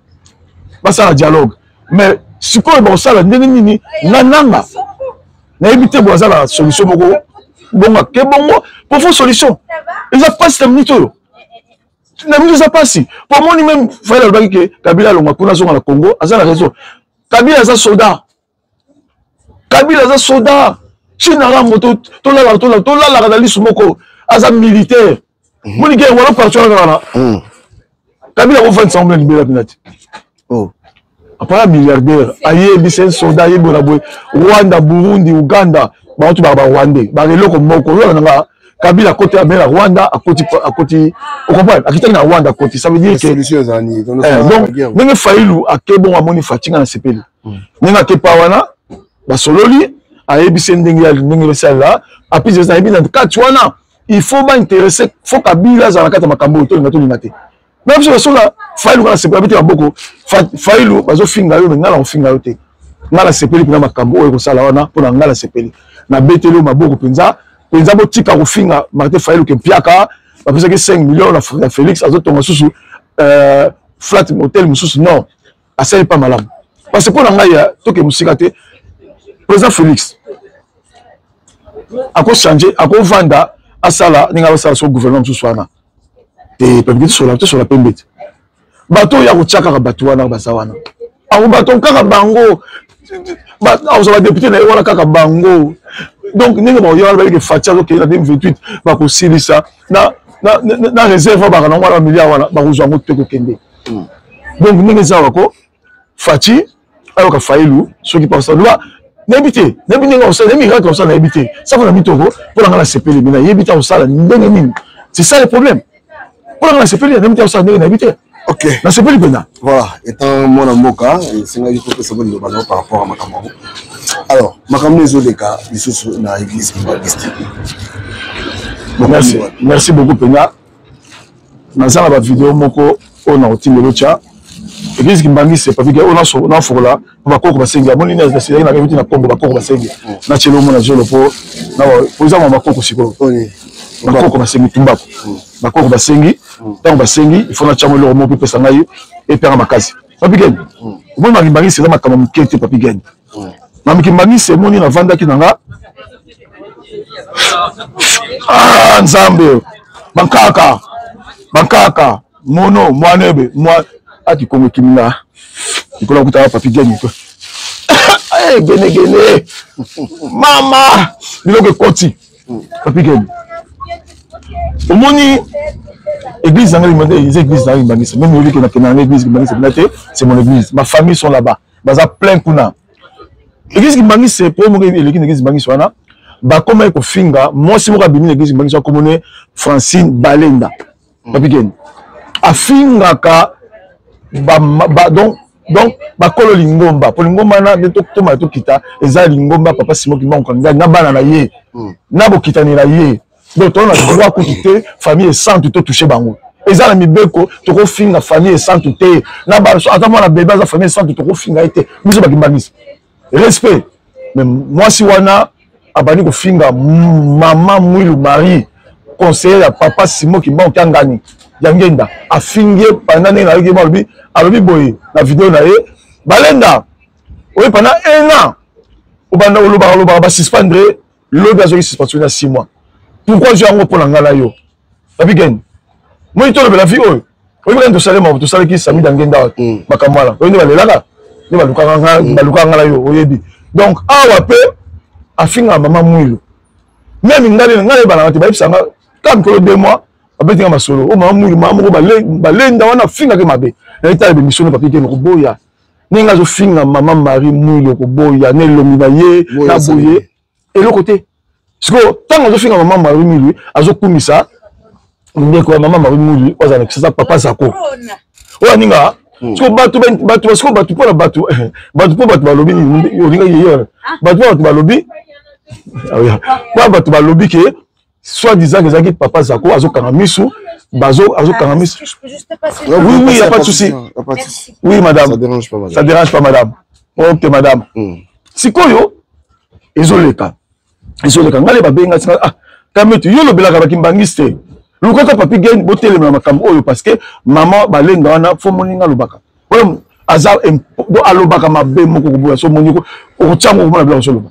[SPEAKER 1] basala dialogue mais sikoyo bakosala ndenge nini na nanga nayebi te bo aza na solution moko bongo ake bongo po fo solution eza mpasi na minute oyo na minute eza mpasi po omoni meme Fayulu alobaki ke Kabila alongwa kuna azonga na Congo aza na raison. Kabila aza soldat, Kabila aza soldat China Rambo tolalaka tolalaka na lisu moko aza militaire moni ke wana parti wana wana Kabila akofandisa ngo na libela mpena te. Apara milliardaire ayebi c'est un soldat ayebi bona boye Rwanda Burundi Uganda bango tu baka ba Rwandais baka eloko moko oyo na nga Kabila akoti amela Rwanda akoti akoti ocomprendre akitaki na Rwanda akoti ça veut dire que donc ndenge Fayulu ake bongo amoni Fatshi nga na sepeli ndenge ake pa wana basololi ayebisi ndenge ya ndenge esalela apesi eza nayebi na kati wana il faut ba intéresser faut Kabila azala na kati ya makambo oyo tolinga tolinga te na biso basola Fayulu kaka sepeli abeti maboko Fayulu bazofinga yo me ngai nakofinga yo te ngai nasepeli mpenza makambo oyo ekosala wana mpo na ngai nasepeli nabeteli yo maboko mpenza mpenza botika kofinga Martin Fayulu ke mpiaka bapesaki 5 millions na Félix azotonga susu flat hotel mosusu non asali pa malamu parce que mpo na ngai toke mosika te président Félix akochange akovanda asala ndenge asala so gouvernement mosusu wana te pembe tosola tosola pembe te bato oyo ya kotya kaka bato wana baza wana ako bato kaka bango akozwa badepute na ye wana kaka bango donc ndenge bakoya wana bayeke Fatshi azokende na 2028 bakosilisa na réserve baka nango wana bamilliard wana bakozwa yango te kokende. Donc ndenge eza wako Fatshi ayoka Fayulu soki pasaloba nayebi te nayebi ndenge akosala nayebi miracle akosala nayebi te safa na mitoko mpo na ngai nasepeli me nayebi te akosala ndenge nini c'est ça le problème mpo na ngai nasepeli nayebi te akosala ndenge nayebi te.
[SPEAKER 2] Ok,
[SPEAKER 1] nasepeli mpenza.
[SPEAKER 2] Voilà, étant mwana mboka esengaki kopesa bo liloba nao par rapport à makambo yango. Alors makambo ezoleka lisusu na église kimbanguiste.
[SPEAKER 1] Merci, merci beaucoup mpenza. Naza na bavideo moko oyo na kotindela otya église kimbangiste papi oyo nafokola po bakoko basengi amoni nasilaki na reviti na kombo bakoko basengi natyela omona zolo po eza mwa bakoko sikoyo bakoko basengi tumbako bakoko basengi ntango basengi il faut natya mo eloko moko epesa ngai epyanga makasi papi gen omoni makimbangisi eza makambo moke te papi gen mamikimbangisi emoni navandaki na nga ah nzambe bankaka bankaka mono mwanebe mwa ati kongo ekiminga likolo akutaka papi geni ko genegene mama biloko ekoti papi geni omoni église nanga limande eza église nanga limbangisa meme oyebi ke nakenda nanga église limbangisa bina te c'est mon église, ma famille sont là-bas baza plein kuna église kimbangisi po moko eleki na église kimbangisi wana bakomaki kofinga mwasi moko abimi na église kimbangisi akomone Francine Balenda papi geni afingaka donc bakolo lingomba po lingomba na nde tomala tokita eza lingomba papa Simon Kimbangu Kangani na bana na ye na bokitani na ye donc toza na droit kutu te famille esantu totouche bango eza na mibeko tokofinga famille esantu te na ata mwana bebe aza famille esantu tokofinga ye te biso bakimbangisi respect. Mais mwasi wana abandi kofinga mama Mwilu Marie conseiller ya papa Simon Kimbangu Kiangani ya Ngenda afingi ye pendant ndenge nayoki alobi alobi boye na video na ye. Balenda oye pendant un an obanda olobaka olobaka basuspendre, lobi azwaki suspension na 6 mois. Pourquoi zwi yango mpo na ngai na yo, Papi Gen? Moi tolobela vie oyo, oyebi kani tosalema, tosalaki Sami Dangenda makambo wana oyo nde balelaka, nde balukaka ngai na yo, oyebi. Donc awa mpe afingaka mama Mwilu. Même ngai ngai nayebanaka te, bayebisanga kaka mikolo 2 mois babetinga masolo oyo mama Mwilu, mama moko balenda wana afingaki mabe. Nayetala bemission na Papi Gen, koboya ndenge azofinga mama Marie Mwilu, koboya na elongi na ye na boye eloko te. Sikoyo ntango azofinga mama Marie Mwilu, azokumisa ndeko ya mama Marie Mwilu oyo azala na Kisasa, papa Zako oyo aninga. Sikoyo bato bato, sikoyo bato mpona bato bato mpo bato balobi nini? Olingaki ye wana, bato mpo bato balobi, mpo bato balobi ke soit disant ezalaki papa Zako azokanga misu, bazo azokanga misu. Oui, y a pas de souci. Oui madame,
[SPEAKER 2] ça dérange pas madame.
[SPEAKER 1] Ça dérange pas madame. Ok madame. Sikoyo ezoleka, ezoleka, ngai babenga tika, ah kametu, yo olobelaka bakimbangisi te, lukaka Papi Gen, botelemela makambo oyo, parce que mama balenga wana fo moninga alobaka oyo aza alobaka mabe moko koboya. So moni okotiango komona biloko ozoloba,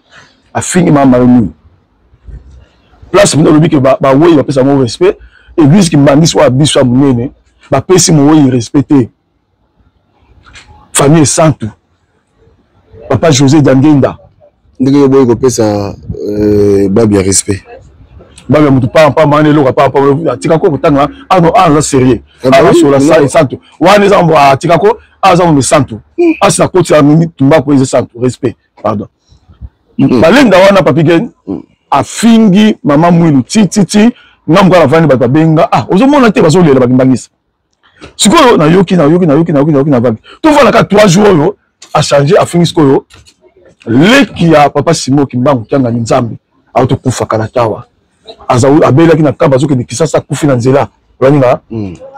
[SPEAKER 1] afingi mama Marie Mwilu. Place bino olobi ke bawei bapesa yango respect, église kimbangisi oyo biso ya monene bapesi mowei respect te. Famille esantu, papa José Dangenda.
[SPEAKER 2] Ndenge yo boyi kopesa babi ya respect.
[SPEAKER 1] Babi ya motu pamba wana, eloko pamba atika ko kotanga ano aza sérieux, azosola sa esantu wana eza atika ko aza moto esantu asi na koti ya tumbako eza esantu respect, pardon. Balenda wana, Papi Gen afingi mama Mwilu ti ti ti ngambo kaka navandi, bato babenga, ah ozomona te, bazolela bakimbangisa. Sikoyo nayoki, nayoki, nayoki, nayoki, nayoki na vague, tovanda kaka 3 jours oyo achange, afingi sikoyo leki ya papa Simo Kimbangu Kiangani, Nzambe autokufa kala tawa, abelaki na Nkamba, azokende Kisasa, akufi na nzela. Olaninga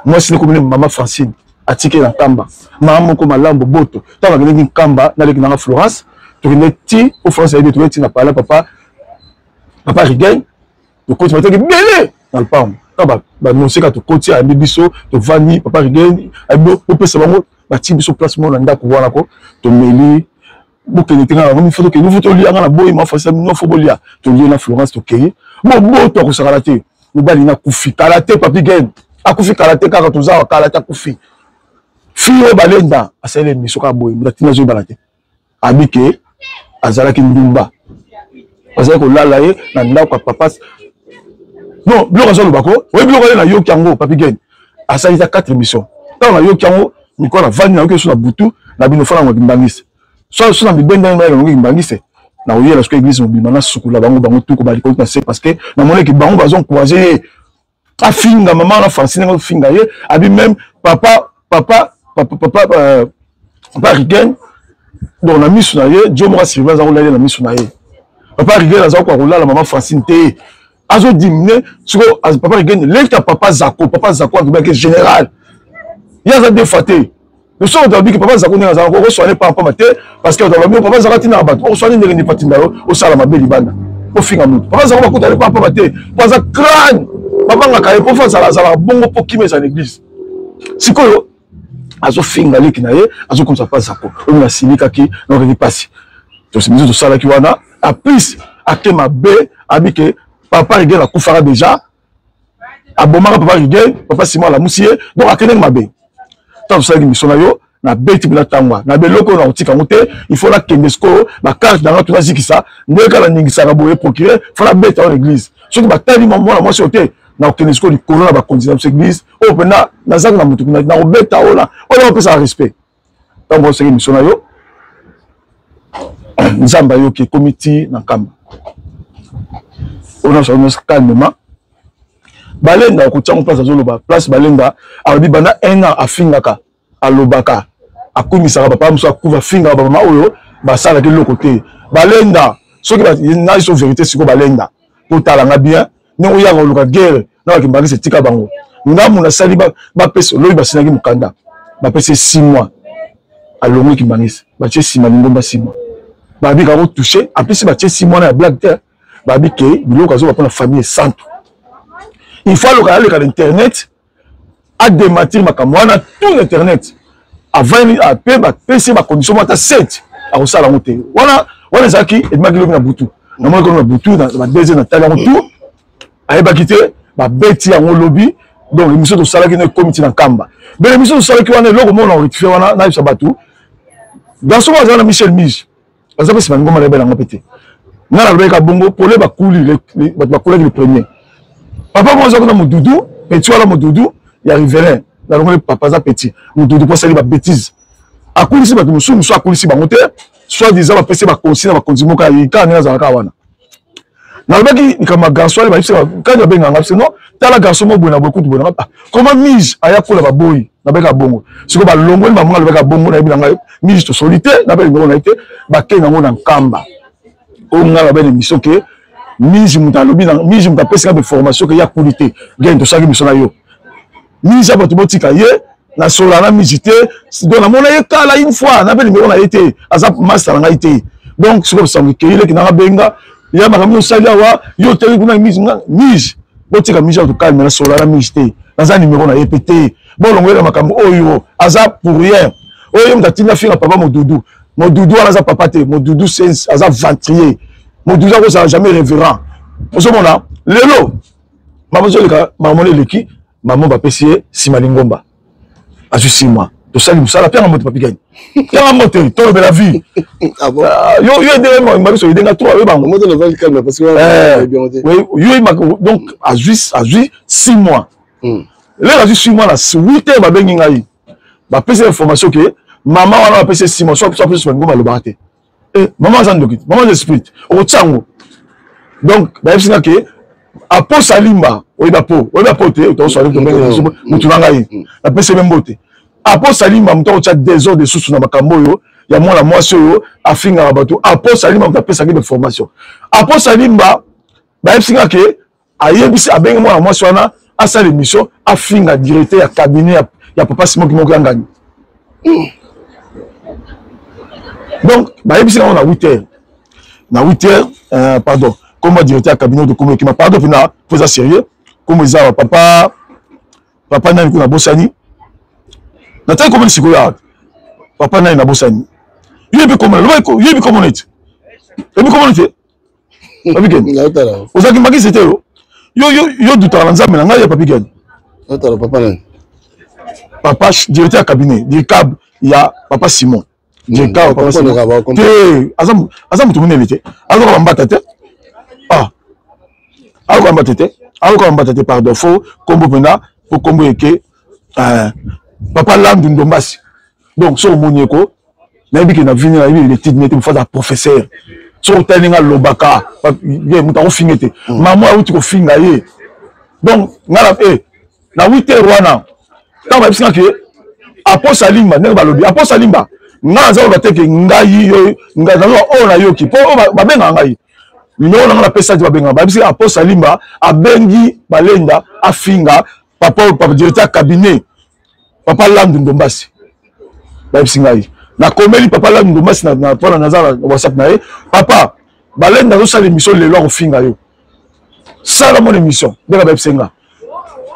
[SPEAKER 1] mwasi nekomine mama Francine atiki na Nkamba, mama moko malamu boboto. Ntango akendeki Nkamba, naleki nanga Florence, tokende ti o Florence ayebi, tokende ti na pala papa papa Rigen, tokoti, bataki bele na lupango, ntango banonse kaka tokoti, ayambi biso, tovandi. Papa Rigen ayebi, opesa bango, batii biso place moko na ndako wana ko tomeli. Bokende te, nga na fo tokende, fo tolia, nga na boyi ma Francine, no fo bolia, tolie na Florence, tokei boboto akosakana te. Mobali nakufi kala te, Papi Gen akufi kala te, kaka toza kala te akufi. Fille oyo balenda asaleli émission kaka boye, moto atina azoyebana te, abi ke azalaki ndumba, azalaki kolala ye na ndako ya papa. Non, biloko azoloba ko oye, biloko oyo nayoki yango, Papi Gen asali ta 4 émission. Ntango nayoki yango, mikolo navandi, nayoki so na butu na bino fana ngo kimbangisi, so so na mibenda ngai nango kimbangisi, nakoyela soki église mobima, nasukula bango, bango tuko balikolo na se, parce que namonaki bango bazo encourage ye afinga mama na Francine, ndenge afinga ye, abi même papa papa papa papa papa Rigen. Donc na misu na ye, dio moko asurveille aza kolala ye na misu na ye, papa Rigen aza koka kolala mama Francine te, azodiminue. Sikoyo papa Rigen leki ya papa Zako, papa Zako akobaki général, ye aza deux fois te. Soki oto abiki papa Zako ndenge azalaka, okoswane pamba te, parce que otalobi papa Zako atinaka bato, okoswane ndenge nini? Patinda yo osala mabe libanda, ofinga motu. Papa Zako bakutani pamba te, po aza crâne, babangaka ye, po fo azala azalaka bongo, po kima eza na église. Sikoyo azofinga leki na ye, azokomisa papa Zako oyo nasilikaki, nakokaki mpasi. Biso tosalaki wana aplis ake mabe, abike papa Rigel akufaka déjà, abomaka papa Rigel, papa Simon alamusi ye, donc akendeki mabe. Ntango tosalaki mission na yo, nabeti mpena ntangwa na beloko oyo, nakotika yango te, il faut nakende sikoyo bakarte na nga to nazikisa ndenge kaka naningisaka boye procureur, fo nabeta wana église. Soki batali mwana mwasi oyo te, nakokende sikoyo likolo na bakonzi na biso église oyo mpena nazangi na motu kuna, nakobeta oyo oyo nakopesaka respect. Ntango oseki mission na yo, Nzambe ayoki, ekomi ti na Nkamba oyo nyonso nyonso calmement. Balenga okotia ngo place azoloba, place balenga alobi banda un an afingaka, alobaka, akumisaka papa mosusu akufa, afingaka bamama oyo basalaki eloko te. Balenda soki na so vérité sikoyo, balenda kotala nga bien ndenge oyaka koluka guerre na bakimbangisi, etika bango ngambu nasali, bapesa lobi basinaki mokanda, bapesi 6 mois, alongwe kimbangisi, batie nsima lingomba 6 mois, babika kotouche apesi, batie 6 mois na ya blague te. Babi ke biloko azoba mpona famille esantu, il faut aloka aleka na internet, adémentir makambo wana tout na internet. Avant mpe bapesi ye bacondition moko ata 7 akosala yango te. Wana wana ezalaki ebimaki lobi na butu, namonaki lobi na butu na ba 2 heures natali yango tout, ayebaki te babeti yango lobi. Donc émission tosalaki na ekomi ti na Nkamba. Bele émission tosalaki wana, eloko moko na rectifie wana, nayebisa bato, garçon moko azala na Michel Mise, aza mpe nsima ngoma, nayebela yango mpe te. Ngai nalobaki ka bongo pole bakuli, bato bakulaki le premier. Papa moko aza kuna, modudu petit wana, modudu ya riverain, nalongoli papa aza petit modudu mpo asali babétise, akulisi bato mosusu, mosusu akulisi bango te, soit disant bapesi bakonsi na bakonzi moko ya kaka ndenge azalaka wana. Nalobaki likambo ya garçon ale, bayebisi kani babengaka nga biso non, tala garçon mo boye na boye kutu boye na comment mise aya kola baboyi. Nabeka bongo sikoyo balongoli bango, nalobeka bongo, nayebi na ngai mise tosoli te, nabe numéro na ye te, bakei nango na Nkamba. Oyo ngai nabe na émission ke mise moto alobi na mise, moto apesi nga information ke ya kuli te gen tosalaki mission na yo mise ya bato, botika ye, nasola na mise te. Donc namona ye kala une fois, nabe numéro na ye te, aza master na ngai te. Donc sikoyo sango ekei, leki nanga benga ya makambo osali awa, yo oteli kuna mise, mise botika mise ya tokalme, nasola na mise te, naza numéro na ye pe te, bolongolela makambo oyo aza pour rien. Oyo ye moto atindi afinga papa modudu, modudu wana aza papa te, modudu aza ventrier, modudu akozala jamais révérend. Ozomona lelo mama ozoleka, mama eleki, mama bapesi ye nsima lingomba, azwi 6 mois, tosali mosala. Pianga moto papi gani, pianga moto tolobela vie. Yo yo ede mabiso edenga trop oyo bango yo. Donc azwi 6 mois, lelo azwi 6 mois, na 8 heures babengi ngai, bapesi information ke mama wana bapesi 6 mois, soit apesi bango balobaka te. Mama aza ndoki, mama aza esprit, okotia yango. Donc bayebisi nga ke apo salimba, oyebi apo, oyebi apo te, otosali motu na ngai, napesi ye mbote. Apo salimba moto akotia désordre lisusu na makambo oyo ya mwana mwasi oyo afingaka bato. Apo salimba moto apesaki information. Apo salimba bayebisi nga ke ayebisi, abengi mwana mwasi wana asala émission, afinga directeur ya cabinet ya papa Simoki moko ya ngani. Donc bayebisi yango na 8 heures, na 8 heures, pardon, kombo directeur ya cabinet to kombo ekima, pardon mpena po eza sérieux, kombo eza papa, papa nani kuna, bosani, nataki komoni sikoyo awa, papa nani nabosani, yo yebi komona, loba yo yebi komona ete yebi komona te. Papi Ken, ozalaki mbakisi te, yo yo yo dutaka na nzambe na ngai ya Papi Ken.
[SPEAKER 2] Papa nani?
[SPEAKER 1] Papa directeur ya cabinet dircab ya papa Simon, dircab papa Simon te, aza moto monene te, azoka bambata te, ah azoka bambata te, azoka bambata te, pardon, fo kombo mpenza, fo kombo eke papa Landu Ndombasi. Donc soki omoni ye ko, nayebi ke na vini, nayebi l'étude nete moto aza professeur, soki otali ndenge alobaka, ye moto akofinga te, mama awuti kofinga ye. Donc nga na 8 heures wana, ntango bayebisi nga ke apo salimba, ndenge balobi apo salimba, nga naza koloba te ke ngai yo ngai nazoba oyo nayoki, mpo oyo babengaka ngai numéro na nga napesa te, babengaka, bayebisi apo salimba abengi balenda afinga papa, papa directeur ya cabinet papa Landu Ndombasi. Bayebisi ngai, nakomeli papa Landu Ndombasi mpona naza na WhatsApp na ye, papa balenda azosala émission lelo, akofinga yo, sala mona émission. Ndenge bayebisi nga,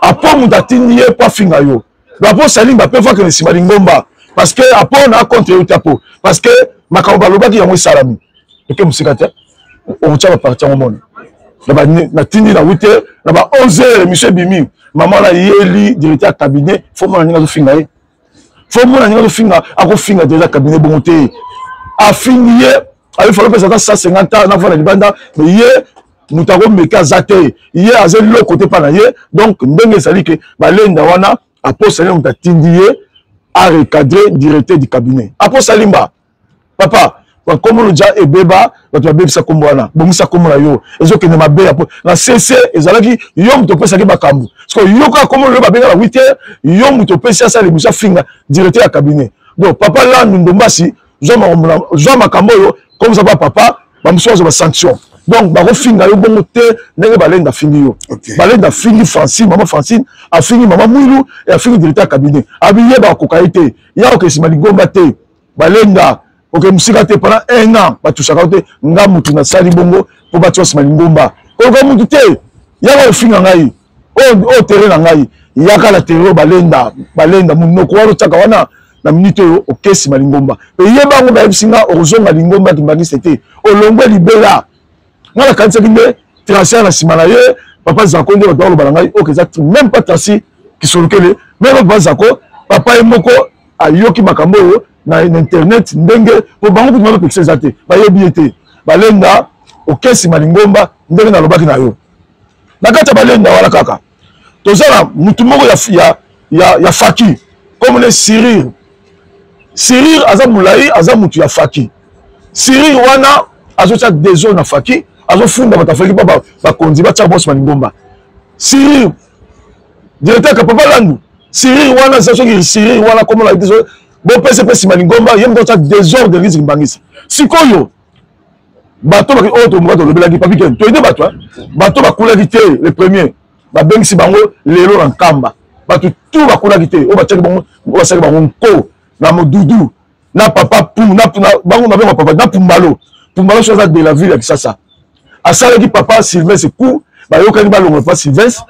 [SPEAKER 1] apo moto atindi ye mpo afinga yo, apo salimba mpe fakende nsima lingomba, parce que apo na contre yo te, apo parce que makambo balobaki yango esalami, eke mosika te, okotya baparti yango mona. Natindi na 8 heures, na ba 11 heures émission ebimi, mama nayeli directeur ya cabinet, fo mona ndenge azofinga ye, fo mona ndenge azofinga, akofinga directeur ya cabinet bongo te, afingi ye, ayi falo pesa ata 150 ans nafanda libanda, mais ye moto akomeka aza te, ye aza eloko te mpa na ye. Donc ndenge ezali ke balenda wana, aposali moto atindi ye arecadre directeur du cabinet aposalimba. Papa, bakombo no ja ebeba, bato babebisa kombo wana, bongisa kombo na yo, ezokende mabe ya na cc ezalaki yo moto opesaki makambo, siko yo kaka kombo na yo babenga na 8 heures, yo moto opesi asala émission afinga directeur ya cabinet. Donc papa Landu Ndombasi, zwa makambo oyo comme ça, pa papa bamosusu bazwa basanction, donc bakofinga yo bongo te ndenge balenda afingi yo. Balenda afingi Francine, mama Francine afingi mama Mwilu, e afingi directeur ya cabinet, abi ye bakoka ye te, ya oke nsima lingomba te, balenda oke mosika te, pendant un an batusaka yo te, nga mutu nasali bongo mpo batia nsima lingomba, koluka mutu te, yaka kofinga ngai oyo tere na ngai, yaka na tere oyo balenda, balenda monoko wana otiaka wana. Na minute oyo okesi ma lingomba. Pe yeba yango bayebisi nga okozonga lingomba kimbangiste te. Olongwe libela. Nga nakanisaki nde Tracy na sima na ye papa Zako nde bato bakoloba na ngai oyo eza même pas Tracy kisolokele même papa Zako papa ye moko ayoki makambo oyo na internet ndenge po bango kutu bazopekisa eza te bayebi ye te balenda okesi ma lingomba ndenge nalobaki na yo na kati ya balenda wana kaka toza na mutu moko ya, ya, ya, ya faki comme le Cyril. Cyril aza molai, aza mutu ya faki. Cyril wana azotia desordre na faki, azofunda bato ya faki mpo bakonzi batia bosi malingomba. Cyril directeur ka papa Landu, Cyril wana aza soki Cyril wana komona ye te bopesa mpe nsima lingomba ye moto atia desordre église Kimbanguiste. Sikoyo bato oyo tomoka tolobelaki papi ken toyede bato bato bakulaki te le premier babengisi bango lelo na nkamba bato tu bakulaki te oyo batiaki bango oyo basalaki bango nko na modudu na papa pum na, na bango nabenga papa na pumbalo pumbalo soki aza de la ville ya kisasa asalaki papa sylvestre coup bayokani balongola papa sylvestre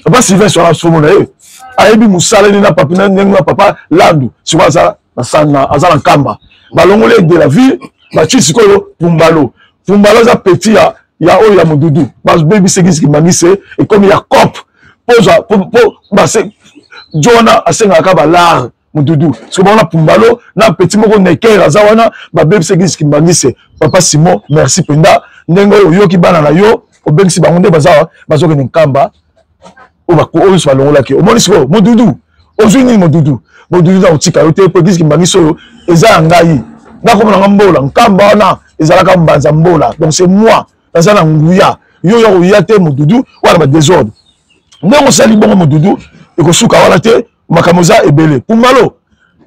[SPEAKER 1] papa sylvestre wana somo na ye ayebi mosala nini na papa na ndenge na papa landu sikoyo aza na aza na nkamba balongoli ye de la ville batie sikoyo pumbalo pumbalo aza petit ya ya oyo ya modudu babebisi eglise kimbanguiste ekomi ya cop pozwa po base jo wana asengaka kaka balare modudu soki bango na pumbalo na petit moko neker aza wana babebisi eglise kimbanguiste papa simon merci mpenza ndenge oyo oyoki bana na yo obengisi bango nde baza bazokende nkamba oyo nyonso balongolaki omoni sikoyo modudu ozwi nini modudu modudu na kotika yo te mpo eglise kimbanguiste oyo eza ya ngai nakomona nga mbola nkamba wana ezalaka mbanza mbola donc c'est moi naza na nguya yo ya koya te modudu wana ba desordre ndenge osali bongo modudu ekosuka wana te makambo eza ebele pumbalo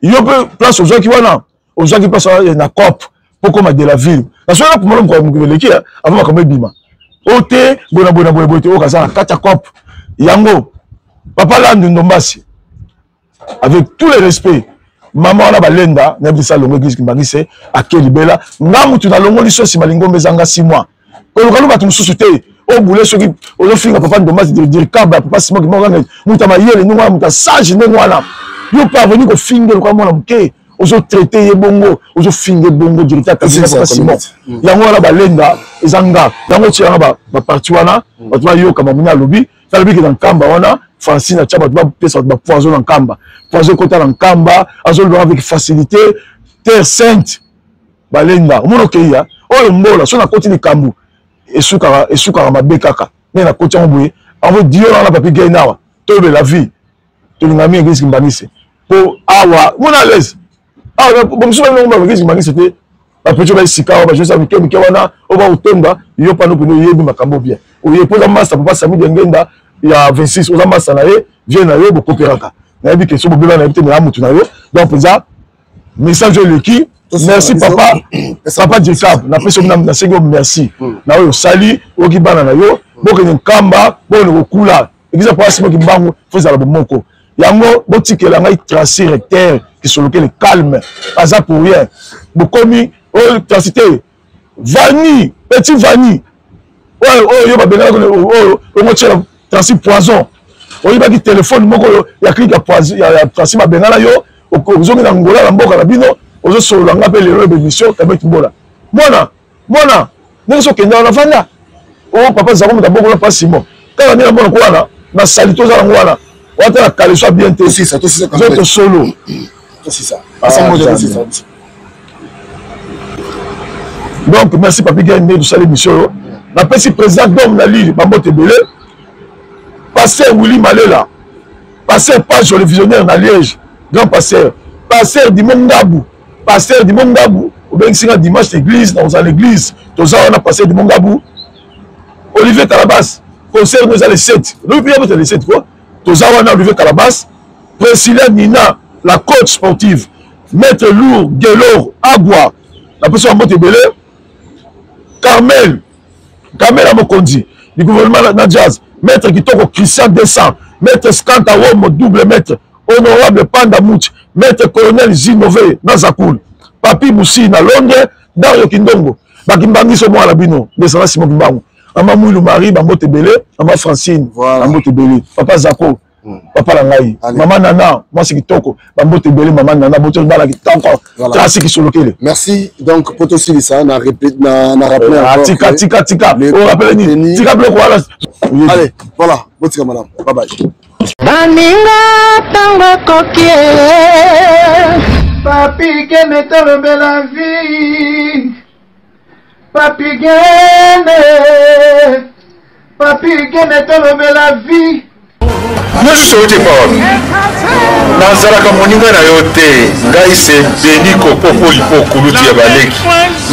[SPEAKER 1] yo mpe place ozwaki wana ozwaki place wana na cop mpo koma de la ville nasoki na pumbalo mokolo mokolo eleki avant makambo ebima oyo te boye na boye na boye boye te oyo kaza na kati ya cop yango papa landu ndombasi avec tout le respect mama wana balenda nayebisa alongo eglise kimbangise ake libela nga mutu nalongoli so nsima lingomba ezanga 6 mois koluka lu bato mosusu te obule soki ozofinga papa ndombasi dirikaba ya papa simon kimoko moto ya mayele ndenge wana moto ya sage ndenge wana yo parvenu kofinga lokola mwana moke ozotraite ye bongo ozofinga bongo directeur ya papa simon yango wana balenda eza nga yango otielanga baparti wana bato bayoka mamoni alobi Nalobi ke na Nkamba wana Francine atia bato bapesa bato bapoison na Nkamba, poison ekota na Nkamba, azoloba avec facilité terre sainte balenda omona okei ya oyo mbola so nakoti likambo esukaka esukaka mabe kaka ndenge nakoti yango boye yango dio wana papi gay nawa tolobela vie tolinga mingi eglise kimbanise po awa mona alaise awa bomosusu balingo ba eglise kimbanise te bapecho ba esika awa bajosa mike mike wana oyo bakotonga yo pano pene oyebi makambo bien oye mpo oza masta papa sami diangenda ya 26 oza masta na ye vie na yo bokoperaka nayebi ke so bobeba nayebi te mela motu na yo donc mpenza message oyo eleki merci papa papa jacob napesi yo nasengi yo merci na oyo osali oyoki bana na yo bokende nkamba bokende kokula eglise ya papa simon kimbangu fo ezala bomoko yango botikela ngai tracy recteur kisolokele calme aza pour rien bokomi oyo tracy te vani petit vani oyo oyo yo babengaka oyo ongo tiela tracy poison oyibaki telefone moko oyo ya clique ya poison ya tracy babengana yo ozongi na ngola na mboka na bino ozosolola nga mpe lelo ebemission kabeti mbola mwana mwana ndenge soki okenda wana vanda o oh, papa zako moto abokola pa simon kaka ndenge namona ko wana na salite oza nango wana wata na kaleso ya bien te nzoto solo ah, donc merci papi gay nde tosali émission oyo napesi président dom na lille bambote ebele pasteur willy malela pasteur pajo le visionnaire na liège grand pasteur pasteur dimo ngabu pasteur dimo ngabu obengisi nga dimanche na église na kozala na église toza wana pasteur dimo ngabu olivier kalabas concert no eza le 7 lobi mpe yabota le 7 quoi toza wana olivier kalabas priscilla nina la coach sportive maître lourd gelor agua napesi bango mbote ebele carmel Kamela Mokonzi du gouvernement na jazz, maître Kitoko Christian 200, maître Skanta Womo double maître, honorable Panda Mouch, maître colonel Zinove na Zakul, Papi Moussi na Londres, Dario Kindongo, bakimbangiso mwana bino, desana Simon Kimbangu, Mama Mwilu Marie, bambote ebele, Mama Francine, bambote ebele, Papa Zako. Papa na ngai, mama Nana, mwasi kitoko, bambote ebele. Mama Nana, bote bana kitoko, trasi kisolokele.
[SPEAKER 2] Merci. Donc po tosilisa na na rappeler.
[SPEAKER 1] Ah, tika, tika, tika, o rappele nini? Tika biloko wana.
[SPEAKER 2] Allez, voilà, botika malamu, bye bye.
[SPEAKER 4] Baninga, ntango ekoki.
[SPEAKER 11] Papi Gene, tolobela vie. Papi Gene, Papi Gene, tolobela vie.
[SPEAKER 6] Nyonso euti epa wapi? Nazalaka moninga na yo te. Ngai se Beni Kopopo Lipo, kulutu ya baleki.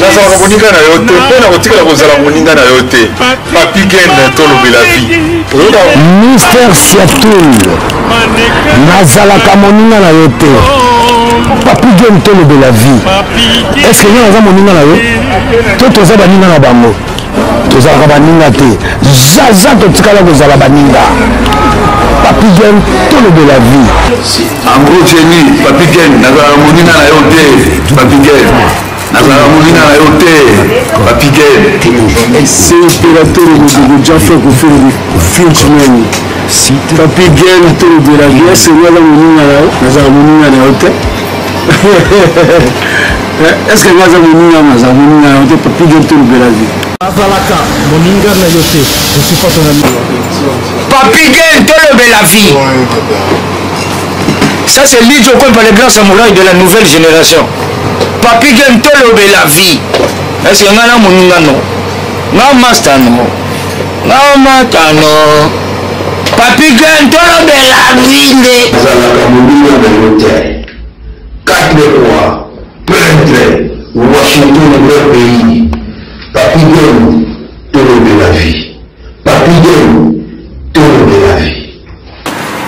[SPEAKER 6] Nazalaka moninga na yo te mpe nakotikala kozala moninga na yo te. Papi Gene, tolobela vie. Oyoka.
[SPEAKER 8] Mister Siatul, nazalaka moninga na yo te. Papi Gene, tolobela vie. Est ce que nga naza moninga na yo to toza baninga na bango? Tozalaka baninga te, zaza totikala kozala baninga. Papi Gen, tolobela vie.
[SPEAKER 6] En gros, Jenny, Papi Gen, nazalaka moninga na yo te. Papi Gen, nazalaka moninga na yo te. Papi Gen.
[SPEAKER 8] C'est opérateur Modogo Jaffa Koffi Frenchman. Papi Gen, tolobela vie. Est-ce que nga moninga na yo? Nazalaka moninga na yo te. Est-ce que nga aza moninga? Naza moninga na yo te. Papi Gen, tolobela vie.
[SPEAKER 7] Nazalaka moninga na yo te. Je suis pas ton ami.
[SPEAKER 12] Papi Gen, tolobela vie. Ça, c'est Lidjo Kwempa, le grand samouraï de la nouvelle génération. Papi Gen, tolobela vie. Est-ce que nga na moninga no? Nga master no? Nga mata no? Papi Gen, tolobela vie nde.
[SPEAKER 6] Nazalaka moninga na yo te. Quatre rois, prêtre, Washington, grand pays. Papi Gen, tolobela vie. Papi Gen, tolobela vie.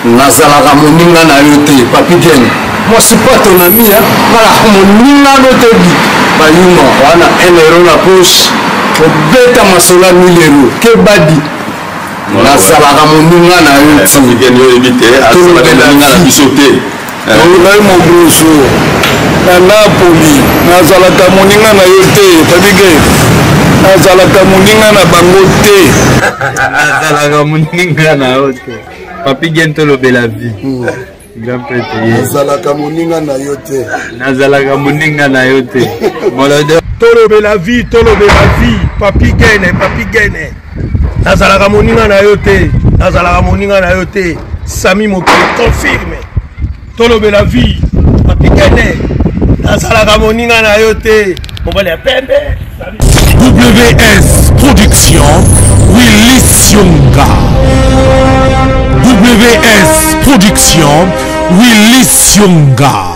[SPEAKER 8] Nazalaka moninga na yo te. Papi Gen, moi suis pas ton ami, hein. Nalaka moninga no te. Bayuma wana, 1 euro na poche, kobeta masolo ya 1000 euro kebadi. Nazalaka moninga na yo
[SPEAKER 6] te. Tolobela na biso te.
[SPEAKER 1] Ngai Mogroso na Napoli, nazalaka moninga na yo te. Papi Gen, nazalaka moninga na bango te.
[SPEAKER 9] Nazalaka moninga na yo te. Papi Gen, tolobela vie. Grand prêtre ye.
[SPEAKER 2] Nazalaka moninga na yo te.
[SPEAKER 9] Nazalaka moninga na yo te. Molodo.
[SPEAKER 5] Tolobela vie, tolobela vie. Papi Gene, Papi Gene, nazalaka moninga na yo te. Nazalaka moninga na yo te. Sami Mokili confirme. Tolobela vie. Papi Gene, nazalaka moninga na yo te. Mobali ya pembe.
[SPEAKER 10] WS Production, Willy Sionga. WS Production, Willy Sionga.